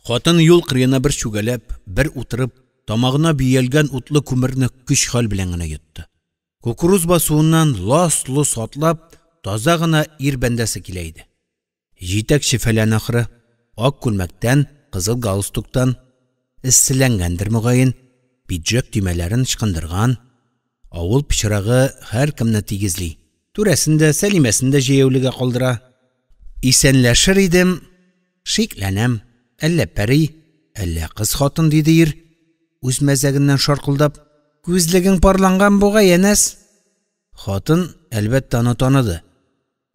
Хатын юл кырыена бер чүгәләп, бер утырып, тамагына бөялгән утлы күмерне көч-хәл белән генә йотты. Кукуруз басуыннан лас-лос атлап, таза гына ир бәндәсе килә иде. Җитәкче фәлән ахры, ак күлмәктән, кызыл галстуктан, эсселәнгәндер мөгаен, пиджак төймәләрен ычкындырган. Авыл пычрагы һәркемне тигезли. Түрәсен дә, Сәлимәсен дә җәяүлегә калдыра. Исәнләшер идем, шикләнәм, әллә пәри, әллә кыз хатын, диде ир, үз мәзәгеннән шаркылдап. Күзлегең парланган бугай, Әнәс. Хатын, әлбәттә, аны таныды.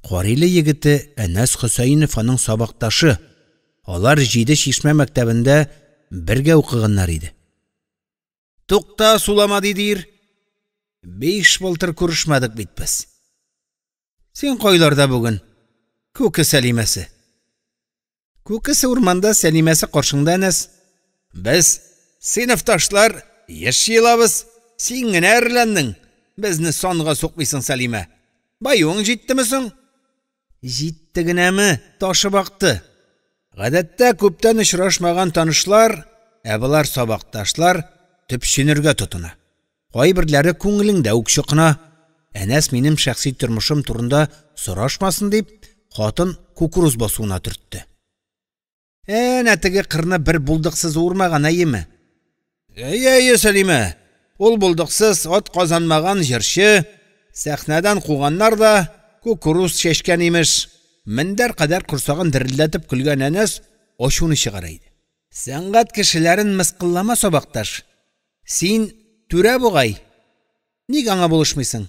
Кариле егете Әнәс Хөсәенов аның сабакташы. Алар 7 чишмә мәктәбендә бергә укыганнар иде. Тукта, сулама, диде ир. 5 былтыр күрешмәдек бит без. Син кайларда бүген? Күке Сәлимәсе. Күкесе урманда, Сәлимәсе каршыңда, Әнәс. Без сыйныфташлар еш җыелабыз. Син генә әрләндең. Безне санга сукмыйсың, Сәлимә. Баюың җиттеме соң? Җитте генәме? Ташып акты. Гадәттә күптән очрашмаган танышлар, ә болар сабакташлар, төпченергә тотына. Кайберләре күңелеңдә үк чокына. Әнәс минем шәхси тормышым турында сорашмасын дип, хатын кукуруз басуына төртте. Әнә теге кырны бер булдыксыз урмаган, әйеме? Әйе, әйе, Сәлимә. Ул булдыксыз, ат казанмаган җырчы. Сәхнәдән куганнар да кукуруз чәчкән имеш. Мендәр кадәр корсагын дерелдәтеп көлгән Әнәс ачуны чыгара иде. Сәнгать кешеләрен мыскыллама, сабакташ. Син түрә бугай. Ник аңа булышмыйсың?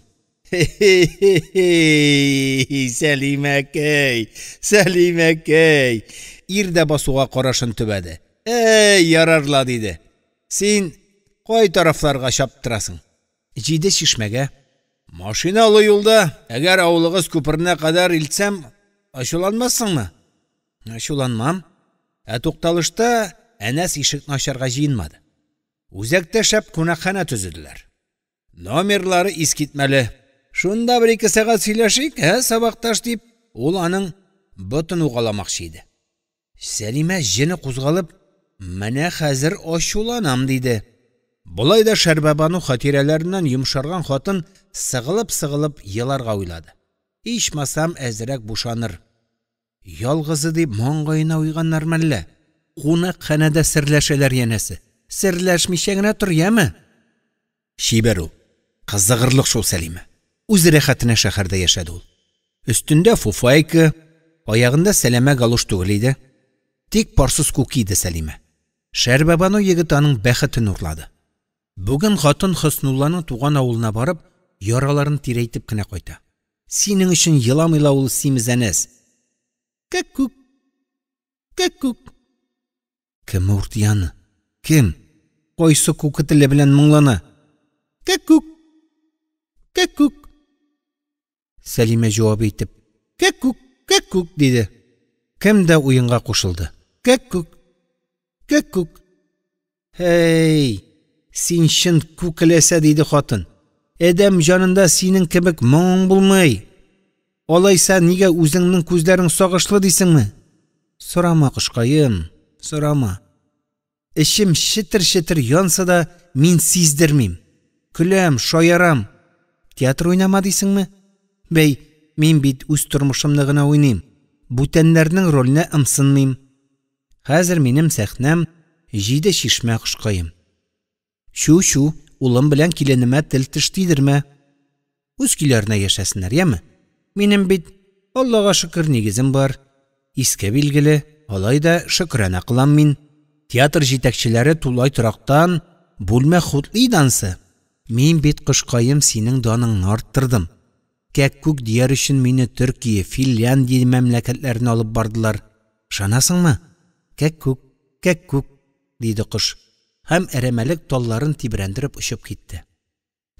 Хе-хе-хе, Сәлимәкәй, Сәлимәкәй. Ир дә басуга карашын төбәде. Әй, ярар ла, диде. Син кай тарафларга чаптырасың? Җиде чишмәгә. Машина олы юлда, әгәр авылыгыз күперенә кадәр илтсәм, ачуланмассыңмы? Ачуланмам. Ә тукталышта Әнәс ишекне ачарга җыенмады. Үзәктә шәп кунакханә төзеделәр. Номерлары искитмәле. Шунда бер-ике сәгать сөйләшик, ә, сабакташ, дип, ул аның ботын угаламакчы иде. Сәлимә җене кузгалып, менә хәзер ачуланам, диде. Болай да Шәрбәбану хатирәләреннән йомшарган хатын сыгылып-сыгылып еларга уйлады. Ичмасам, әзрәк бушаныр. Ялгызы дип маңгаена уйганнар мәллә? Кунакханәдә серләшәләр янәсе. Серләшмичә генә тор, яме? Чибәр ул. Кызыгырлык шул Сәлимә. Үз рәхәтенә шәһәрдә яшәде ул. Өстендә фуфайка, аягында сәләмә галош түгел иде. Тик парсыз күки иде Сәлимә. Шәрбәбану егет аның бәхетен урлады. Бүген хатын Хөснулланың туган авылына барып, яраларын тирәйтеп кенә кайта. Синең өчен еламый ла ул симез Әнәс. Кәккүк! Кәккүк! Кем үрти аны? Кем? Кайсы күке теле белән моңлана? Кәккүк! Кәккүк! Сәлимә җавап итеп, Кәккүк, кәккүк, диде. Кем дә уенга кушылды. Кәккүк, кәккүк. Һәй, син чын күкеләсә, диде хатын. Адәм җанында синең кебек моң булмый. Алайса нигә үзеңнең күзләрең сагышлы дисеңме? Сорама, кошкаем, сорама. Эчем четер-четер янса да, мин сиздермим. Көләм, шаярам. Театр уйнама дисеңме? Бәй, мин бит үз тормышымны гына уйныйм. Бүтәннәрнең роленә ымсынмыйм. Хәзер минем сәхнәм җиде чишмә, кошкаем. Чү-чү, улым белән киленемә тел-теш тидермә. Үз көйләренә яшәсеннәр, яме? Минем бит, Аллага шөкер, нигезем бар. Иске билгеле, алай да шөкерана кылам мин. Театр җитәкчеләре тулай торактан бүлмә хутлый дансы. Мин бит, кошкаем, синең даныңны арттырдым. Кәккүк дияр өчен мине Төркия, Финляндия мәмләкәтләренә алып бардылар. Ышанасыңмы? Кәккүк, кәккүк, диде кош һәм әрәмәлек талларын тибрәндереп очып китте.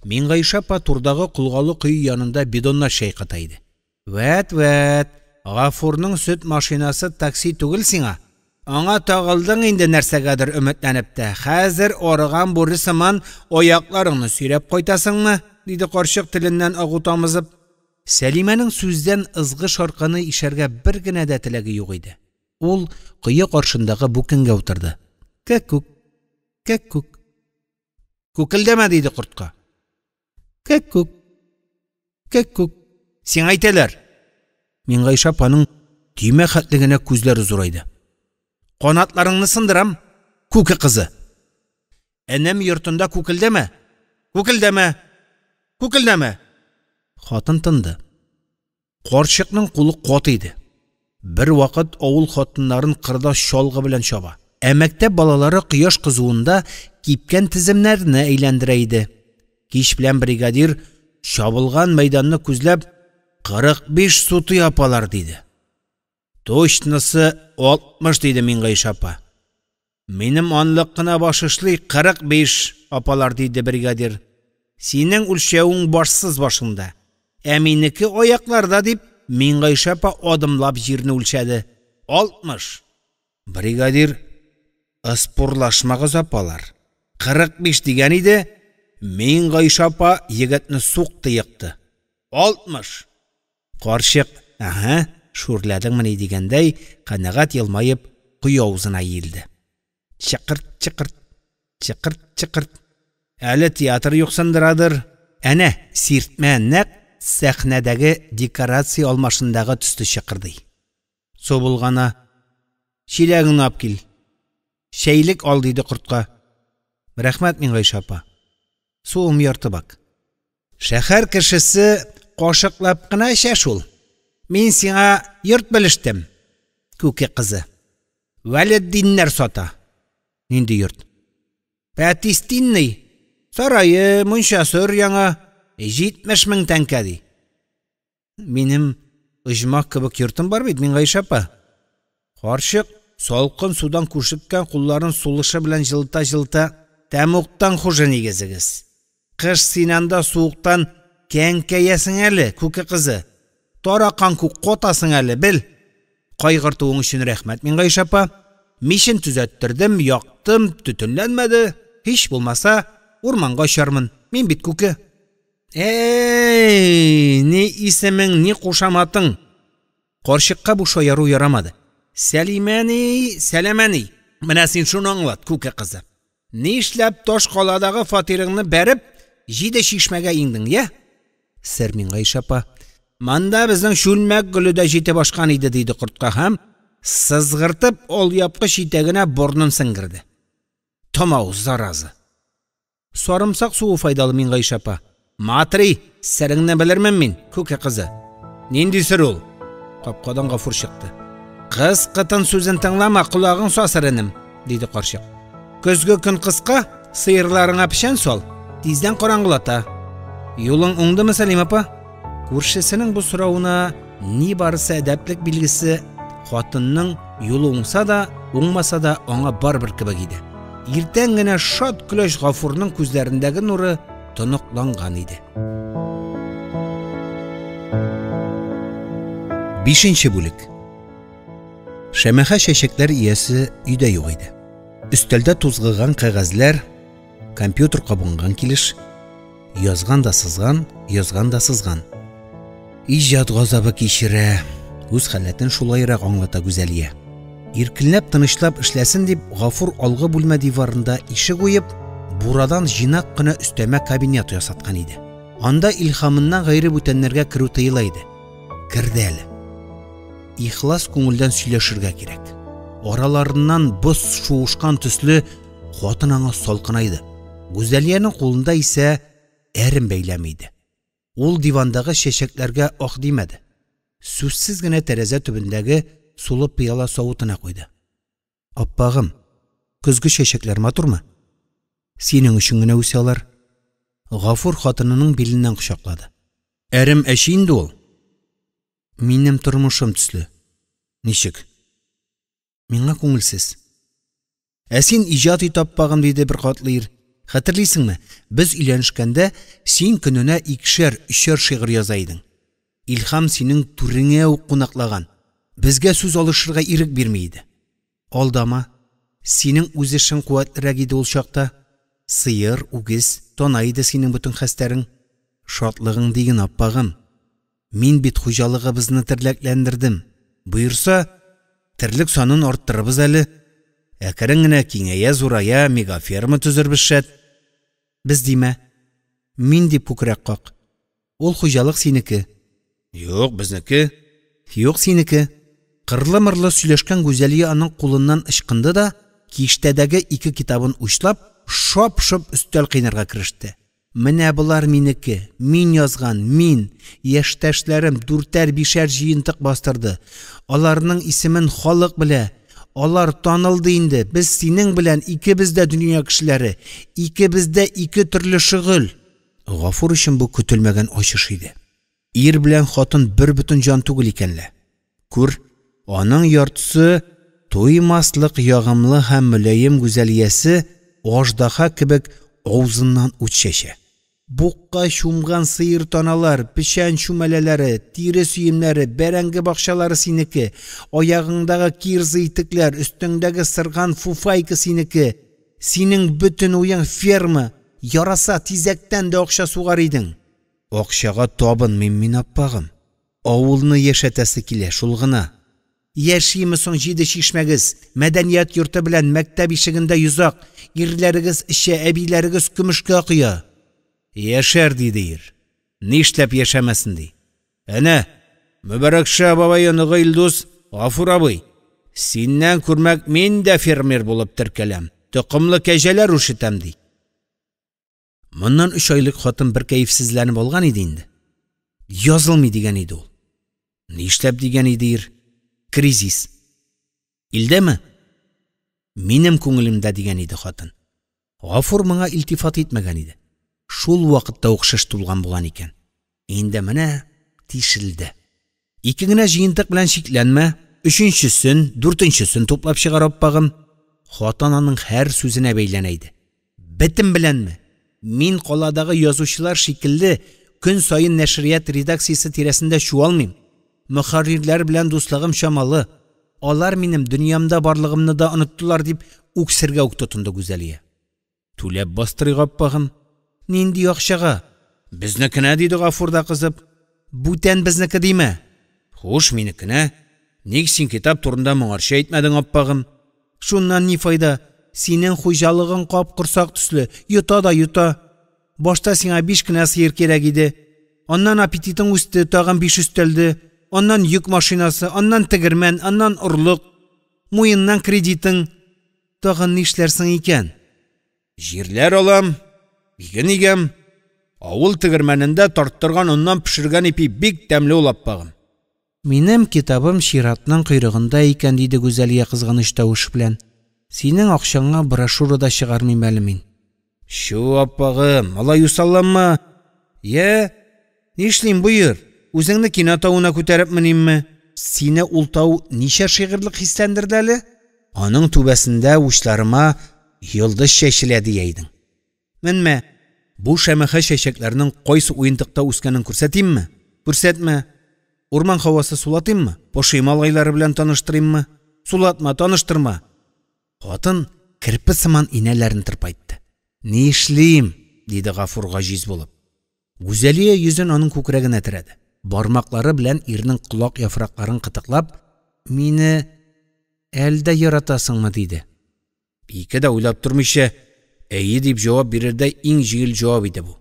Миңгайша апа турдагы колгалы кое янында бидоннар чайката иде. Вәт, вәт, Гафурның сөт машинасы такси түгел сиңа. Аңа тагылдың инде нәрсәгәдер өметләнеп тә, хәзер арыган бүре сыман аякларыңны сөйрәп кайтасыңмы? диде карчык теленнән агу тамызып. Сәлимәнең сүздән ызгыш арканы ишәргә бер генә дә теләге юк иде. Ул кое каршындагы бүкәнгә утырды. Кәккүк, кәккүк. Күкелдәмә, диде кортка. Кәккүк, кәккүк. Сиңа әйтәләр. Миңгайша апаның төймә хәтле генә күзләре зурайды. Канатларыңны сындырам, күке кызы. Энем йортында күкелдәмә. Күкелдәмә. Күкелдәмә. Хатын тынды. Карчыкның кулы каты иде. Бервакыт авыл хатыннарын кырда чалгы белән чаба. Ә мәктәп балалары кояш кызуында кипкән теземнәрне әйләндерә иде. Кич белән бригадир чабылган мәйданны күзләп 45 сутый апалар диде. Точносы 60 диде Миңгайша апа. Минем анлык кына баш эшли 45 апалар диде бригадир. Синең үлчәвең башсыз башыңда. Ә минеке аякларда дип Миңгайша апа адымлап җирне үлчәде. 60. Бригадир ыспурлашмагыз апалар. 45 дигән иде, Миңгайша апа егетне сукты екты. 60. Карчык, әһә, шүрләдеңмени дигәндәй, канәгать елмаеп, кое авызына иелде. Чыкырт-чыкырт, чыкырт-чыкырт. Әле театр юксындырадыр. Әнә, сиртмә нәкъ сәхнәдәге декорация алмашындагы төсле чыкырдый. Су булгана. Чиләгеңне алып кил. Чәйлек ал, диде кортка. Рәхмәт, Миңгайша апа. Суым ярты бак. Шәһәр кешесе кашыклап кына эчә шул. Мин сиңа йорт белештем, күке кызы. Вәлетдиннәр сата. Нинди йорт? Пәтистинный. Сарае, мунчасы өр-яңа. 70 мең тәңкә, ди. Минем оҗмах кебек йортым бар бит, Миңгайша апа. Карчык салкын судан күшеккән кулларын сулышы белән җылыта-җылыта, тәмугтан хуже нигезегез. Кыш син анда суыктан кәңкәясең әле, күке кызы. Таракан күк котасың әле, бел. Кайгыртуың өчен рәхмәт, Миңгайша апа. Мичен төзәттердем, яктым, төтенләнмәде. Һич булмаса, урманга очармын. Мин бит күке. Әй, ни исемең, ни кушаматың? Карчыкка бу шаяру ярамады. Сәлимәни, сәләмәни. Менә син шуны аңлат, күке кызы. Нишләп таш каладагы фатирыңны бәреп, җиде чишмәгә иңдең, я? Сер, Миңгайша апа. Монда безнең чүлмәк гөле дә җитеп ашкан иде, диде кортка һәм сызгыртып алъяпкыч итәгенә борнын сеңгерде. Томау, зараза. Сарымсак суы файдалы, Миңгайша апа. Матри, сереңне белермен мин, күке кызы. Нинди сер ул? Капкадан Гафур чыкты. Кыз кытын сүзен тыңлама, колагың сасыр, энем, диде карчык. Көзге көн кыска, сыерларыңа печән сал, тиздән караңгылата. Юлың уңдымы, Сәлим апа? Күршесенең бу соравына ни барысы әдәплек билгесе, хатынның юлы уңса да, уңмаса да аңа барыбер кебек иде. Иртән генә шат көләч Гафурның күзләрендәге нуры тоныкланган иде. Бишенче бүлек. Шәмәхә чәчәкләр иясе өйдә юк иде. Өстәлдә тузгыган кәгазьләр, компьютер кабынган килеш, язган да сызган, язган да сызган. Иҗат газабы кичерә, үз халәтен шулайрак аңлата Гүзәлия. Иркенләп тынычлап эшләсен дип, Гафур алгы бүлмә диварында ишек уеп, бурадан җыйнак кына өстәмә кабинет ясаткан иде. Анда илһамыннан гайре бүтәннәргә керү тыела иде. Керде әле. Ихлас күңелдән сөйләшергә кирәк. Араларыннан боз шуышкан төсле хатын аңа салкынайды. Гүзәлиянең кулында исә әрем бәйләме иде. Ул дивандагы чәчәкләргә ах димәде. Сүзсез генә тәрәзә төбендәге сулы пыяла савытына куйды. Аппагым, көзге чәчәкләр матурмы? Синең өчен генә үсә алар. Гафур хатынының биленнән кочаклады. Әрем әче инде ул. Минем тормышым төсле. Ничек? Миңа күңелсез. Ә син иҗат ит, аппагым, диде бер катлы ир. Хәтерлисеңме, без өйләнешкәндә син көненә икешәр, өчәр шигырь яза идең. Илһам синең түреңә үк кунаклаган. Безгә сүз алышырга ирек бирми иде. Алдама. Синең үз эшең куәтлерәк иде ул чакта. Сыер, үгез, тана иде синең бөтен хәстәрең. Шатлыгың диген, аппагым. Мин бит хуҗалыгыбызны терләкләндердем. Боерса, терлек санын арттырырбыз әле. Әкрен генә киңәя, зурая, мегаферма төзербез шәт. Без димә. Мин дип күкрәк как. Ул хуҗалык синеке. Юк, безнеке. Юк, синеке. Кырлы-мырлы сөйләшкән Гүзәлия аның кулыннан ычкынды да, киштәдәге ике китабын учлап, шап-шоп өстәл кыйнарга кереште. Менә болар минеке, мин язган, мин, яшьтәшләрем дүртәр-бишәр җыентык бастырды. Аларның исемен халык белә. Алар танылды инде. Без синең белән икебез дә дөнья кешеләре, икебез дә ике төрле шөгыль. Гафур өчен бу көтелмәгән ачыш иде. Ир белән хатын бер бөтен җан түгел икән лә. Күр, аның яртысы туймаслык ягымлы һәм мөлаем Гүзәлиясе аждаһа кебек авызыннан ут чәчә. Букка чумган сыер таналар, печән чүмәләләре, тире сөемнәре, бәрәңге бакчалары синеке, аягыңдагы кирза итекләр, өстеңдәге сырган фуфайка синеке. Синең бөтен уең ферма, яраса тизәктән дә акча сугар идең. Акчага табынмыйм мин, аппагым. Авылны яшәтәсе килә, шул гына. Яшиме соң җиде чишмәгез, мәдәният йорты белән мәктәп ишегендә йозак, ирләрегез эчә, әбиләрегез көмешкә коя. Яшәр, диде ир. Нишләп яшәмәсен, ди. Әнә, Мөбарәкша бабай оныгы Илдус, Гафур абый. Синнән күрмәк мин дә фермер булып теркәләм, токымлы кәҗәләр үрчетәм, ди. Моннан 3 айлык хатын бер кәефсезләнеп алган иде инде. Язылмый дигән иде ул. Нишләп дигән иде ир? Кризис. Илдәме? Минем күңелемдә дигән иде хатын. Гафур моңа илтифат итмәгән иде. Шул вакытта ук шеш тулган булган икән. Инде менә тишелде. 2 генә җыентык белән чикләнмә, 3-нчесен, 4-нчесен туплап чыгар, аппагым. Хатын аның һәр сүзенә бәйләнә иде. Бетем беләнме? Мин каладагы язучылар шикелле көн саен нәшрият редакциясе тирәсендә чуалмыйм. Мөхәррирләр белән дуслыгым чамалы. Алар минем дөньямда барлыгымны да оныттылар, дип үксергә үк тотынды Гүзәлия. Түләп бастырыйк, аппагым. Нинди акчага? Безнекенә, диде Гафур да кызып. Бүтән безнеке димә. Хуш, минекенә. Ник син китап турында моңарчы әйтмәдең, аппагым? Шуннан ни файда? Синең хуҗалыгың кап-корсак төсле, йота да йота. Башта сиңа 5 кенә сыер кирәк иде. Аннан аппетитың үсте, тагын 5 өстәлде. Аннан йөк машинасы, аннан тегермән, аннан орлык. Муеннан кредитың. Тагын нишләрсең икән? Җирләр алам, иген игәм. Авыл тегермәнендә тарттырган оннан пешергән ипи бик тәмле ул, аппагым. Минем китабым чиратның койрыгында икән, диде Гүзәлия кызганыч тавыш белән. Синең акчаңа брошюра да чыгармыйм әле мин. Чү, аппагым, алай усалланма. Йә, нишлим, боер? Үзеңне кино тавына күтәреп менимме? Сине ул тау ничә шигырьлек хисләндерде әле? Аның түбәсендә учларыма йолдыз чәчелә дия идең. Менмә. Бу шәмәхә чәчәкләрнең кайсы уентыкта үскәнен күрсәтимме? Күрсәтмә. Урман һавасы сулатыйммы? Поши малайлары белән таныштырыйммы? Сулатма, таныштырма. Хатын керпе сыман инәләрен тырпайтты. Нишлим? Диде Гафур гаҗиз булып. Гүзәлия йөзен аның күкрәгенә терәде. Бармаклары белән ирнең колак яфракларын кытыклап, мине әлдә яратасыңмы, диде. Ике дә уйлап тормыйча, әйе дип җавап бирердәй иң җиңел җавап иде бу.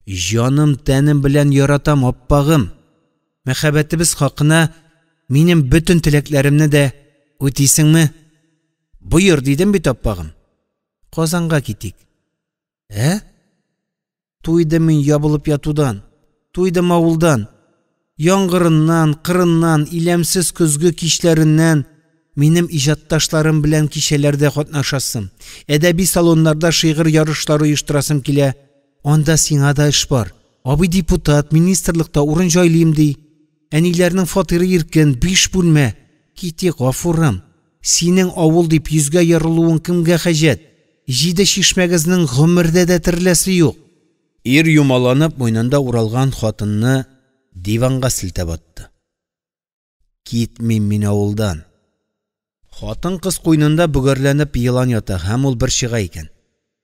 Җаным тәнем белән яратам, аппагым. Мәхәббәтебез хакына минем бөтен теләкләремне дә үтисеңме? Боер дидем бит, аппагым. Казанга китик. Ә? Туйдым мин ябылып ятудан, туйдым авылдан, яңгырыннан, кырыннан, иләмсез көзге кичләреннән. Минем иҗатташларым белән кичәләрдә катнашасым, әдәби салоннарда шигырь ярышлары оештырасым килә. Анда сиңа да эш бар. Абый депутат, министрлыкта урын җайлыйм ди. Әниләрнең фатиры иркен, 5 бүлмә. Китик, Гафурым. Синең авыл дип йөзгә ярылуың кемгә хаҗәт? 7 чишмәгезнең гомердә дә тереләсе юк. Ир юмаланып муенында уралган хатынны диванга селтәп атты. Китмим мин авылдан. Хатын-кыз куйнында бөгәрләнеп елан ята һәм ул бер чыга икән.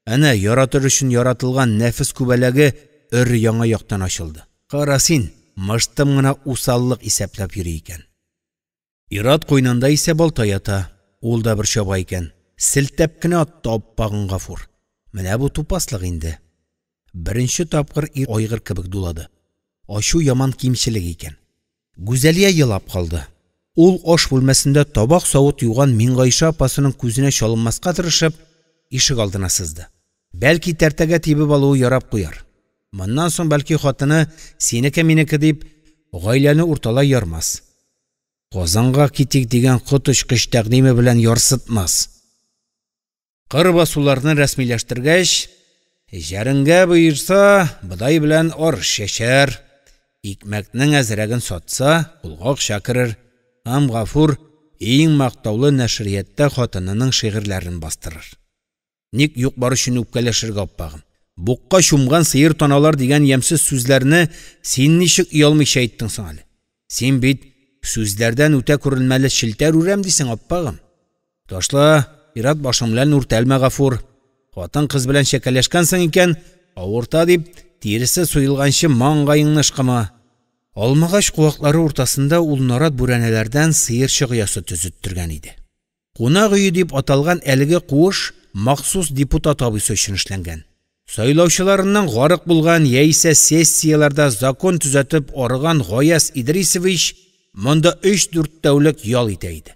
Әнә яратыр өчен яратылган нәфис күбәләге өр яңа яктан ачылды. Кара син, мыштым гына усаллык исәпләп йөри икән. Ират куйнында исә балта ята, ул да бер чаба икән. Селтәп кенә атты аппагын Гафур. Менә бу тупаслык инде. Беренче тапкыр ир айгыр кебек дулады. Ачу яман кимчелек икән. Гүзәлия елап калды. Ул аш бүлмәсендә табак савыт юган Миңгайша апасының күзенә чалынмаска тырышып, ишек алдына сызды. Бәлки тәртәгә тибеп алуы ярап куяр. Моннан соң бәлки хатыны синеке минеке дип гаиләне урталай ярмас. Казанга китик дигән коточкыч тәкъдиме белән ярсытмас. Кыр басуларны рәсмиләштергәч, җәренгә боерса, бодай белән арыш чәчәр. Икмәкнең әзрәген сатса, кулга акча керер. Һәм Гафур иң мактаулы нәшриятта хатынының шигырьләрен бастырыр. Ник юк бар өчен үпкәләшергә, аппагым? Букка чумган сыер таналар дигән ямьсез сүзләрне син ничек оялмыйча әйттең соң әле? Син бит сүзләрдән үтә күренмәле челтәр үрәм дисең, аппагым. Ташла, ират башың белән үртәлмә, Гафур. Хатын-кыз белән чәкәләшкәнсең икән, авырта дип, тиресе суелганчы маңгаеңны ышкыма. Алмагач куаклары уртасында ул нарат бүрәнәләрдән сыерчык оясы төзеттергән иде. Кунак өе дип аталган әлеге куыш махсус депутат абыйсы өчен эшләнгән. Сайлаучыларыннан гарык булган яисә сессияләрдә закон төзәтеп арыган Гаяз Идрисович монда 3-4 тәүлек ял итә иде.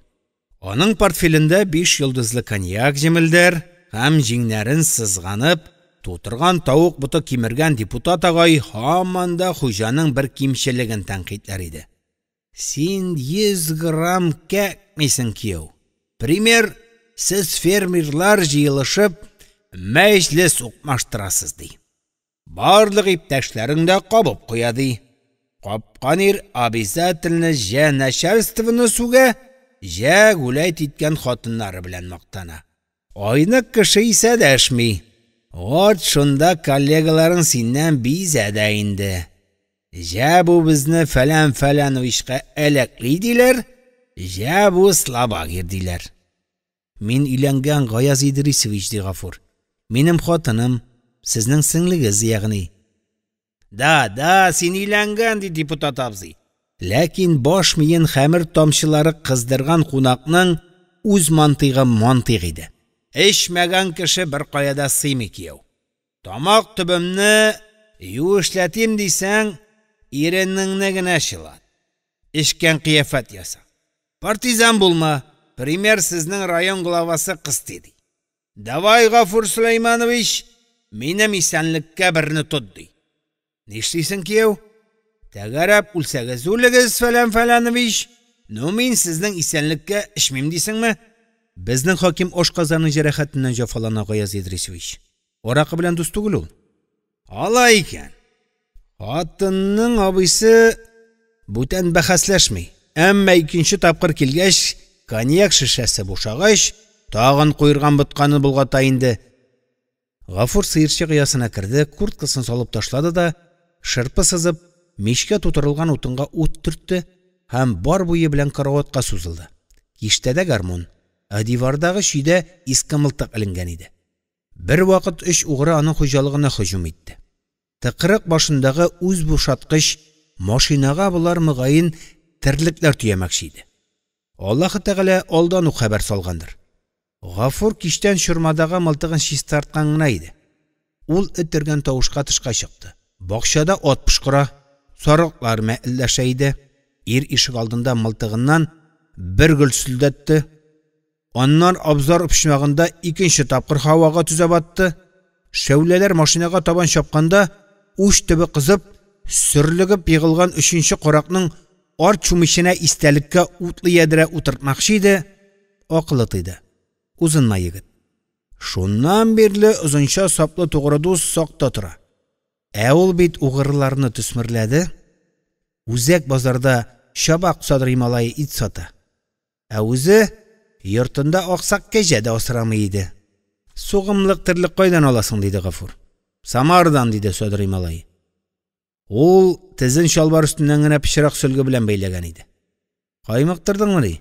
Аның портфелендә 5 йолдызлы коньяк җемелдәр һәм җиңнәрен сызганып, тутырган тавык боты кимергән депутат агай һаман да хуҗаның бер кимчелеген тәнкыйтьләр иде. Син 100 грамм кәкмисең, кияү. Пример, сез фермерлар җыелышып, мәҗлес укмаштырасыз, ди. Барлык иптәшләрең дә кабып куя, ди. Капкан ир обязательно җә начальствоны сүгә, җә гуләйт иткән хатыннары белән мактана. Айнык кеше исә дәшми. Вот шунда коллегаларың синнән бизә дә инде. Җә бу безне фәлән-фәләновичка әләкли диләр, җә бу слабагир диләр. Мин өйләнгән, Гаяз Идрисович, ди Гафур. Минем хатыным, сезнең сеңлегез, ягъни. Да, да, син өйләнгән, ди депутат абзый. Ләкин баш миен хәмер тамчылары кыздырган кунакның үз мантыйгы мантыйк иде. Эчмәгән кеше бер кая да сыймый, кияү. Тамак төбемне юешләтим дисәң, иренеңне генә чылат. Эчкән кыяфәт яса. Партизан булма, пример, сезнең район главасы кысты, ди. Давай, Гафур Сөләйманович, минем исәнлеккә берне тот, ди. Нишлисең, кияү? Тәгәрәп үлсәгез үлегез, фәлән-фәләнович, ну мин сезнең исәнлеккә эчмим дисеңме? Безнең хаким ашказаны җәрәхәтеннән җафалана, Гаяз Идрисович. Аракы белән дус түгел ул. Алай икән. Хатынның абыйсы бүтән бәхәсләшми. Әмма икенче тапкыр килгәч, коньяк шешәсе бушагач, тагын куерган ботканы болгата инде. Гафур сыерчык оясына керде, курткасын салып ташлады да, шырпы сызып, мичкә тутырылган утынга ут төртте һәм бар буе белән караватка сузылды. Киштәдә гармун, ә дивардагы чөйдә иске мылтык эленгән иде. Бер вакыт 3 угры аның хуҗалыгына һөҗүм итте. Тыкрык башындагы үз бушаткыч машинага болар мөгаен терлекләр төямәкче иде. Аллаһы Тәгалә алдан ук хәбәр салгандыр. Гафур кичтән чормадагы мылтыгын чистарткан гына иде. Ул эт өргән тавышка тышка чыкты. Бакчада ат пошкыра, сарыклар мәэлләшә иде. Ир ишек алдында мылтыгыннан бер гөлселдәтте. Аннан абзар почмагында икенче тапкыр һавага төзәп атты. Шәүләләр машинага табан чапканда, уч төбе кызып, сөрлегеп егылган өченче каракның арт чүмеченә истәлеккә утлы ядрә утыртмакчы иде, акылы тыйды. Узынма, егет. Шуннан бирле озынча саплы тугры дус сакта тора. Ә ул бит угрыларны төсмерләде. Үзәк базарда Чабак Садрый малае ит сата. Ә үзе йортында аксак кәҗә дә асрамый иде. Сугымлык терлек кайдан аласың, диде Гафур. Самардан, диде Садрый малае. Ул тезен чалбар өстеннән генә пычрак сөлге белән бәйләгән иде. Каймыктырдыңмы, ди?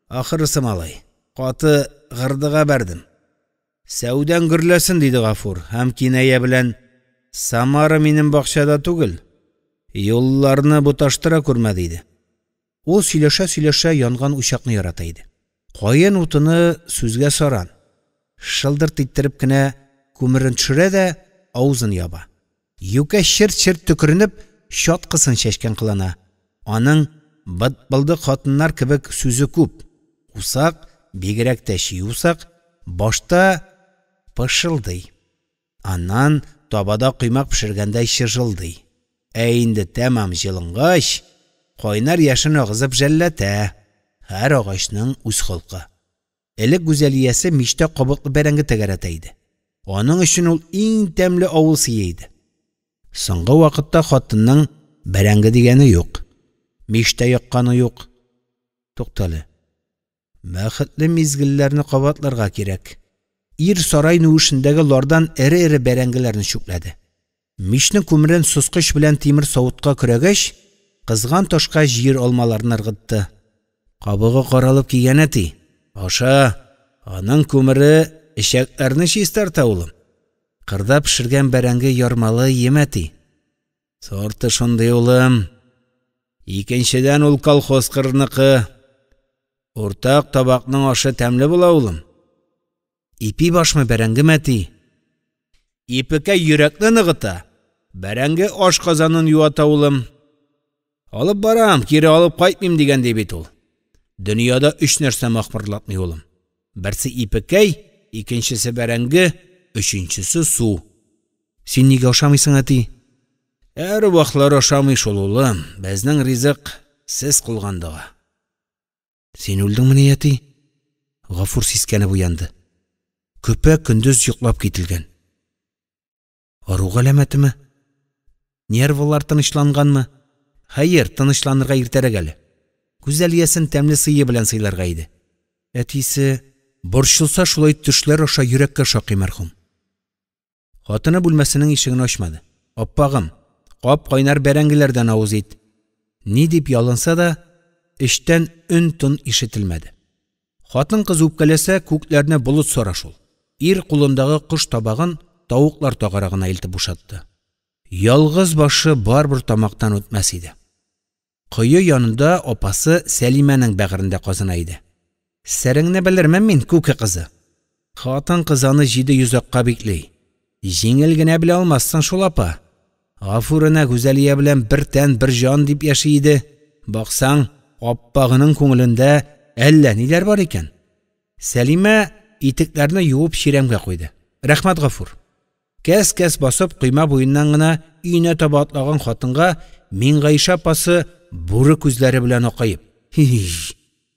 Ахырысы, малай, каты гырдыга бәрдем. Сәүдән гөрләсен, диде Гафур һәм киная белән: Самара минем бакчада түгел, юлларны буташтыра күрмә, диде. Ул сөйләшә-сөйләшә янган учакны ярата иде. Каен утыны сүзгә саран. Шылдырт иттереп кенә күмерен төшерә дә авызын яба. Юкә черт-черт төкеренеп, чаткысын чәчкән кылана. Аның бытбылдык хатыннар кебек сүзе күп. Усак, бигрәк тә чи усак, башта пышылдый. Аннан табада коймак пешергәндәй чыжылдый. Ә инде тәмам җылынгач, кайнар яшен агызып жәлләтә. Һәр агачның үз холкы. Элек Гүзәлиясе мичтә кабыклы бәрәңге тәгәрәтә иде. Аның өчен ул иң тәмле авыл сые иде. Соңгы вакытта хатынның бәрәңге дигәне юк. Мичтә якканы юк. Туктале. Бәхетле мизгелләрне кабатларга кирәк. Ир сарай нүешендәге лардан эре-эре бәрәңгеләрне чүпләде. Мичнең күмерен соскыч белән тимер савытка көрәгәч, кызган ташка җир алмаларын ыргытты. Кабыгы каралып кигән, әти. Аша, аның күмере эчәкләрне чистарта, улым. Кырда пешергән бәрәңге ярмалы ем, әти. Сорты шундый, улым. Икенчедән ул колхоз кырныкы. Уртак табакның ашы тәмле була, улым. Ипи башмы, бәрәңгеме, әти? Ипекә йөрәкне ныгыта, бәрәңге аш казанын юата, улым. Алып барам, кире алып кайтмыйм дигән ди бит ул. Дөньяда өч нәрсә махмырлатмый, улым. Берсе ипекәй, икенчесе бәрәңге, өченчесе су. Син нигә ашамыйсың, әти? Әрвахлар ашамый шул, улым. Безнең ризык сез кылган дога. Син үлдеңмени, әти? Гафур сискәнеп уянды. Көпә-көндез йоклап кителгән. Ару галәмәтеме? Нервылар тынычланганмы? Хәер, тынычланырга иртәрәк әле. Гүзәлиясен тәмле сые белән сыйларга иде. Әтисе борчылса, шулай төшләр аша йөрәккә шакый мәрхүм. Хатыны бүлмәсенең ишеген ачмады. Аппагым, кап-кайнар бәрәңгеләрдән авыз ит. Ни дип ялынса да, эчтән өн-тын ишетелмәде. Хатын-кыз үпкәләсә, күкләрне болыт сара шул. Ир кулындагы кош табагын тавыклар тагарагына илтеп бушатты. Ялгыз башы барыбер тамактан үтмәс иде. Кое янында апасы Сәлимәнең бәгырендә казына иде. Сереңне белермен мин, күке кызы. Хатын-кыз аны 7 йозакка бикли. Җиңел генә белә алмассың шул, апа. Гафур әнә Гүзәлия белән бер тән, бер җан дип яши иде. Баксаң, аппагының күңелендә әллә ниләр бар икән. Сәлимә итекләрне юып чирәмгә куйды. Рәхмәт, Гафур. Кәс-кәс басып, койма буеннан гына өенә таба атлаган хатынга Миңгайша апасы бүре күзләре белән акаеп: «Һи,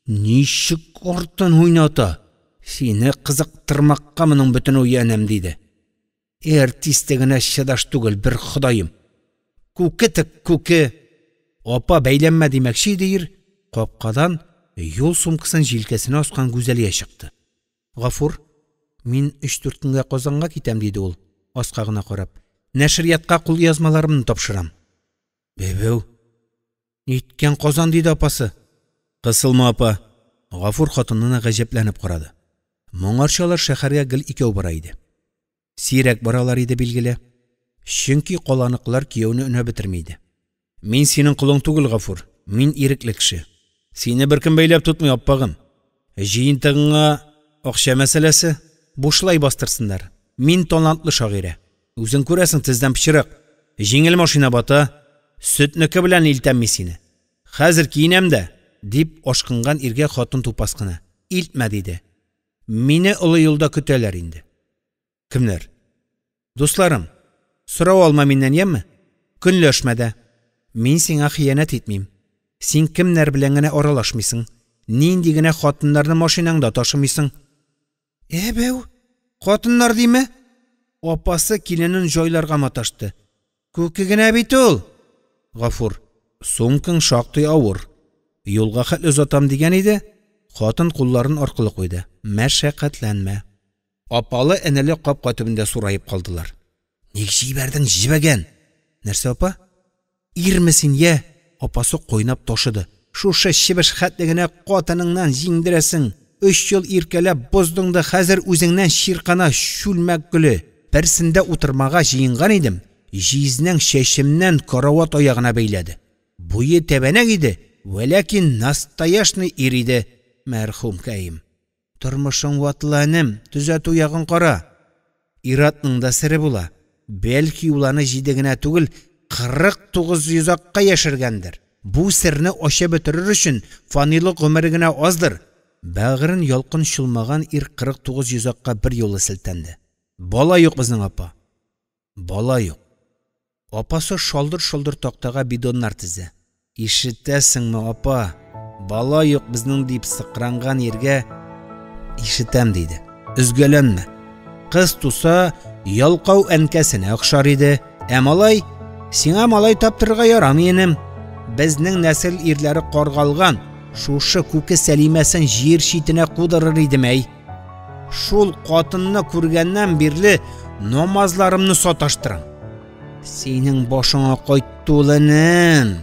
ничек артын уйната! Сине кызыктырмакка моның бөтен уе, энем», – диде. Артисте генә чыдаш түгел, бер Ходаем. Күке тек күке. Апа, бәйләнмә димәкче иде ир, капкадан юл сумкасын җилкәсенә аскан Гүзәлия чыкты. Гафур, мин 3-4 көнгә Казанга китәм, диде ул, аска гына карап. Нәшриятка кулъязмаларымны тапшырам. Бәбәү, ниткән Казан, диде апасы. Кысылма, апа. Гафур хатынына гаҗәпләнеп карады. Моңарчы алар шәһәргә гел икәү бара иде. Сирәк баралар иде, билгеле. Чөнки каланыкылар кияүне өнәп бетерми иде. Мин синең колың түгел, Гафур. Мин ирекле кеше. Сине беркем бәйләп тотмый, аппагым. Җыентыгыңа акча мәсьәләсе, бушлай бастырсыннар. Мин талантлы шагыйрә. Үзең күрәсең, тездән пычрак. Җиңел машина бата. Сөтнеке белән илтәм мин сине. Хәзер киенәм дә, дип ашкынган иргә хатын тупас кына: «Илтмә», – диде. Мине олы юлда көтәләр инде. Кемнәр? Дусларым, сорау алма миннән, яме? Көнләшмә дә. Мин сиңа хыянәт итмим. Син кемнәр белән генә аралашмыйсың? Нинди генә хатыннарны машинаңда ташымыйсың? Әбәү, хатыннар диме? Апасы киленен җайларга маташты. Күке генә бит ул. Гафур, сумкаң шактый авыр. Юлга хәтле озатам дигән иде, хатын кулларын аркылы куйды. Мәшәкатьләнмә. Апалы энеле капка төбендә сураеп калдылар. Ник җибәрдең, җебегән? Нәрсә, апа? Ирме син, я? Апасы кайнап ташыды. Шушы чебеш хәтле генә катыныңнан җиңдерәсең. 3 ел иркәләп боздың да хәзер үзеңнән чиркана чүлмәк гөле. Берсендә утырмага җыенган идем, җизнең чәчемнән карават аягына бәйләде. Буе тәбәнәк иде, вәләкин настоящный ир иде, мәрхүмкәем. Тормышың ватыла, энем, төзәтү ягын кара. Иратның да сере була. Бәлки ул аны 7 генә түгел, 49 йозакка яшергәндер. Бу серне ачып бетерер өчен фанилык гомере генә аздыр. Бәгырен ялкын чолмаган ир 49 йозакка бер юлы селтәнде. Бала юк безнең, апа. Бала юк. Апасы шалдыр-шалдыр тактага бидоннар тезе. Ишетәсеңме, апа? Бала юк безнең дип сыкранган иргә ишетәм диде. Өзгәләнмә. Кыз туса, ялкау әнкәсенә охшар иде. Ә малай, сиңа малай таптырырга ярамый, энем. Безнең нәсел ирләре каргалган. Шушы күке Сәлимәсен җир читенә кудырыр идем, әй. Шул катынны күргәннән бирле намазларымны саташтырам. Синең башыңа кайтты ул, энем.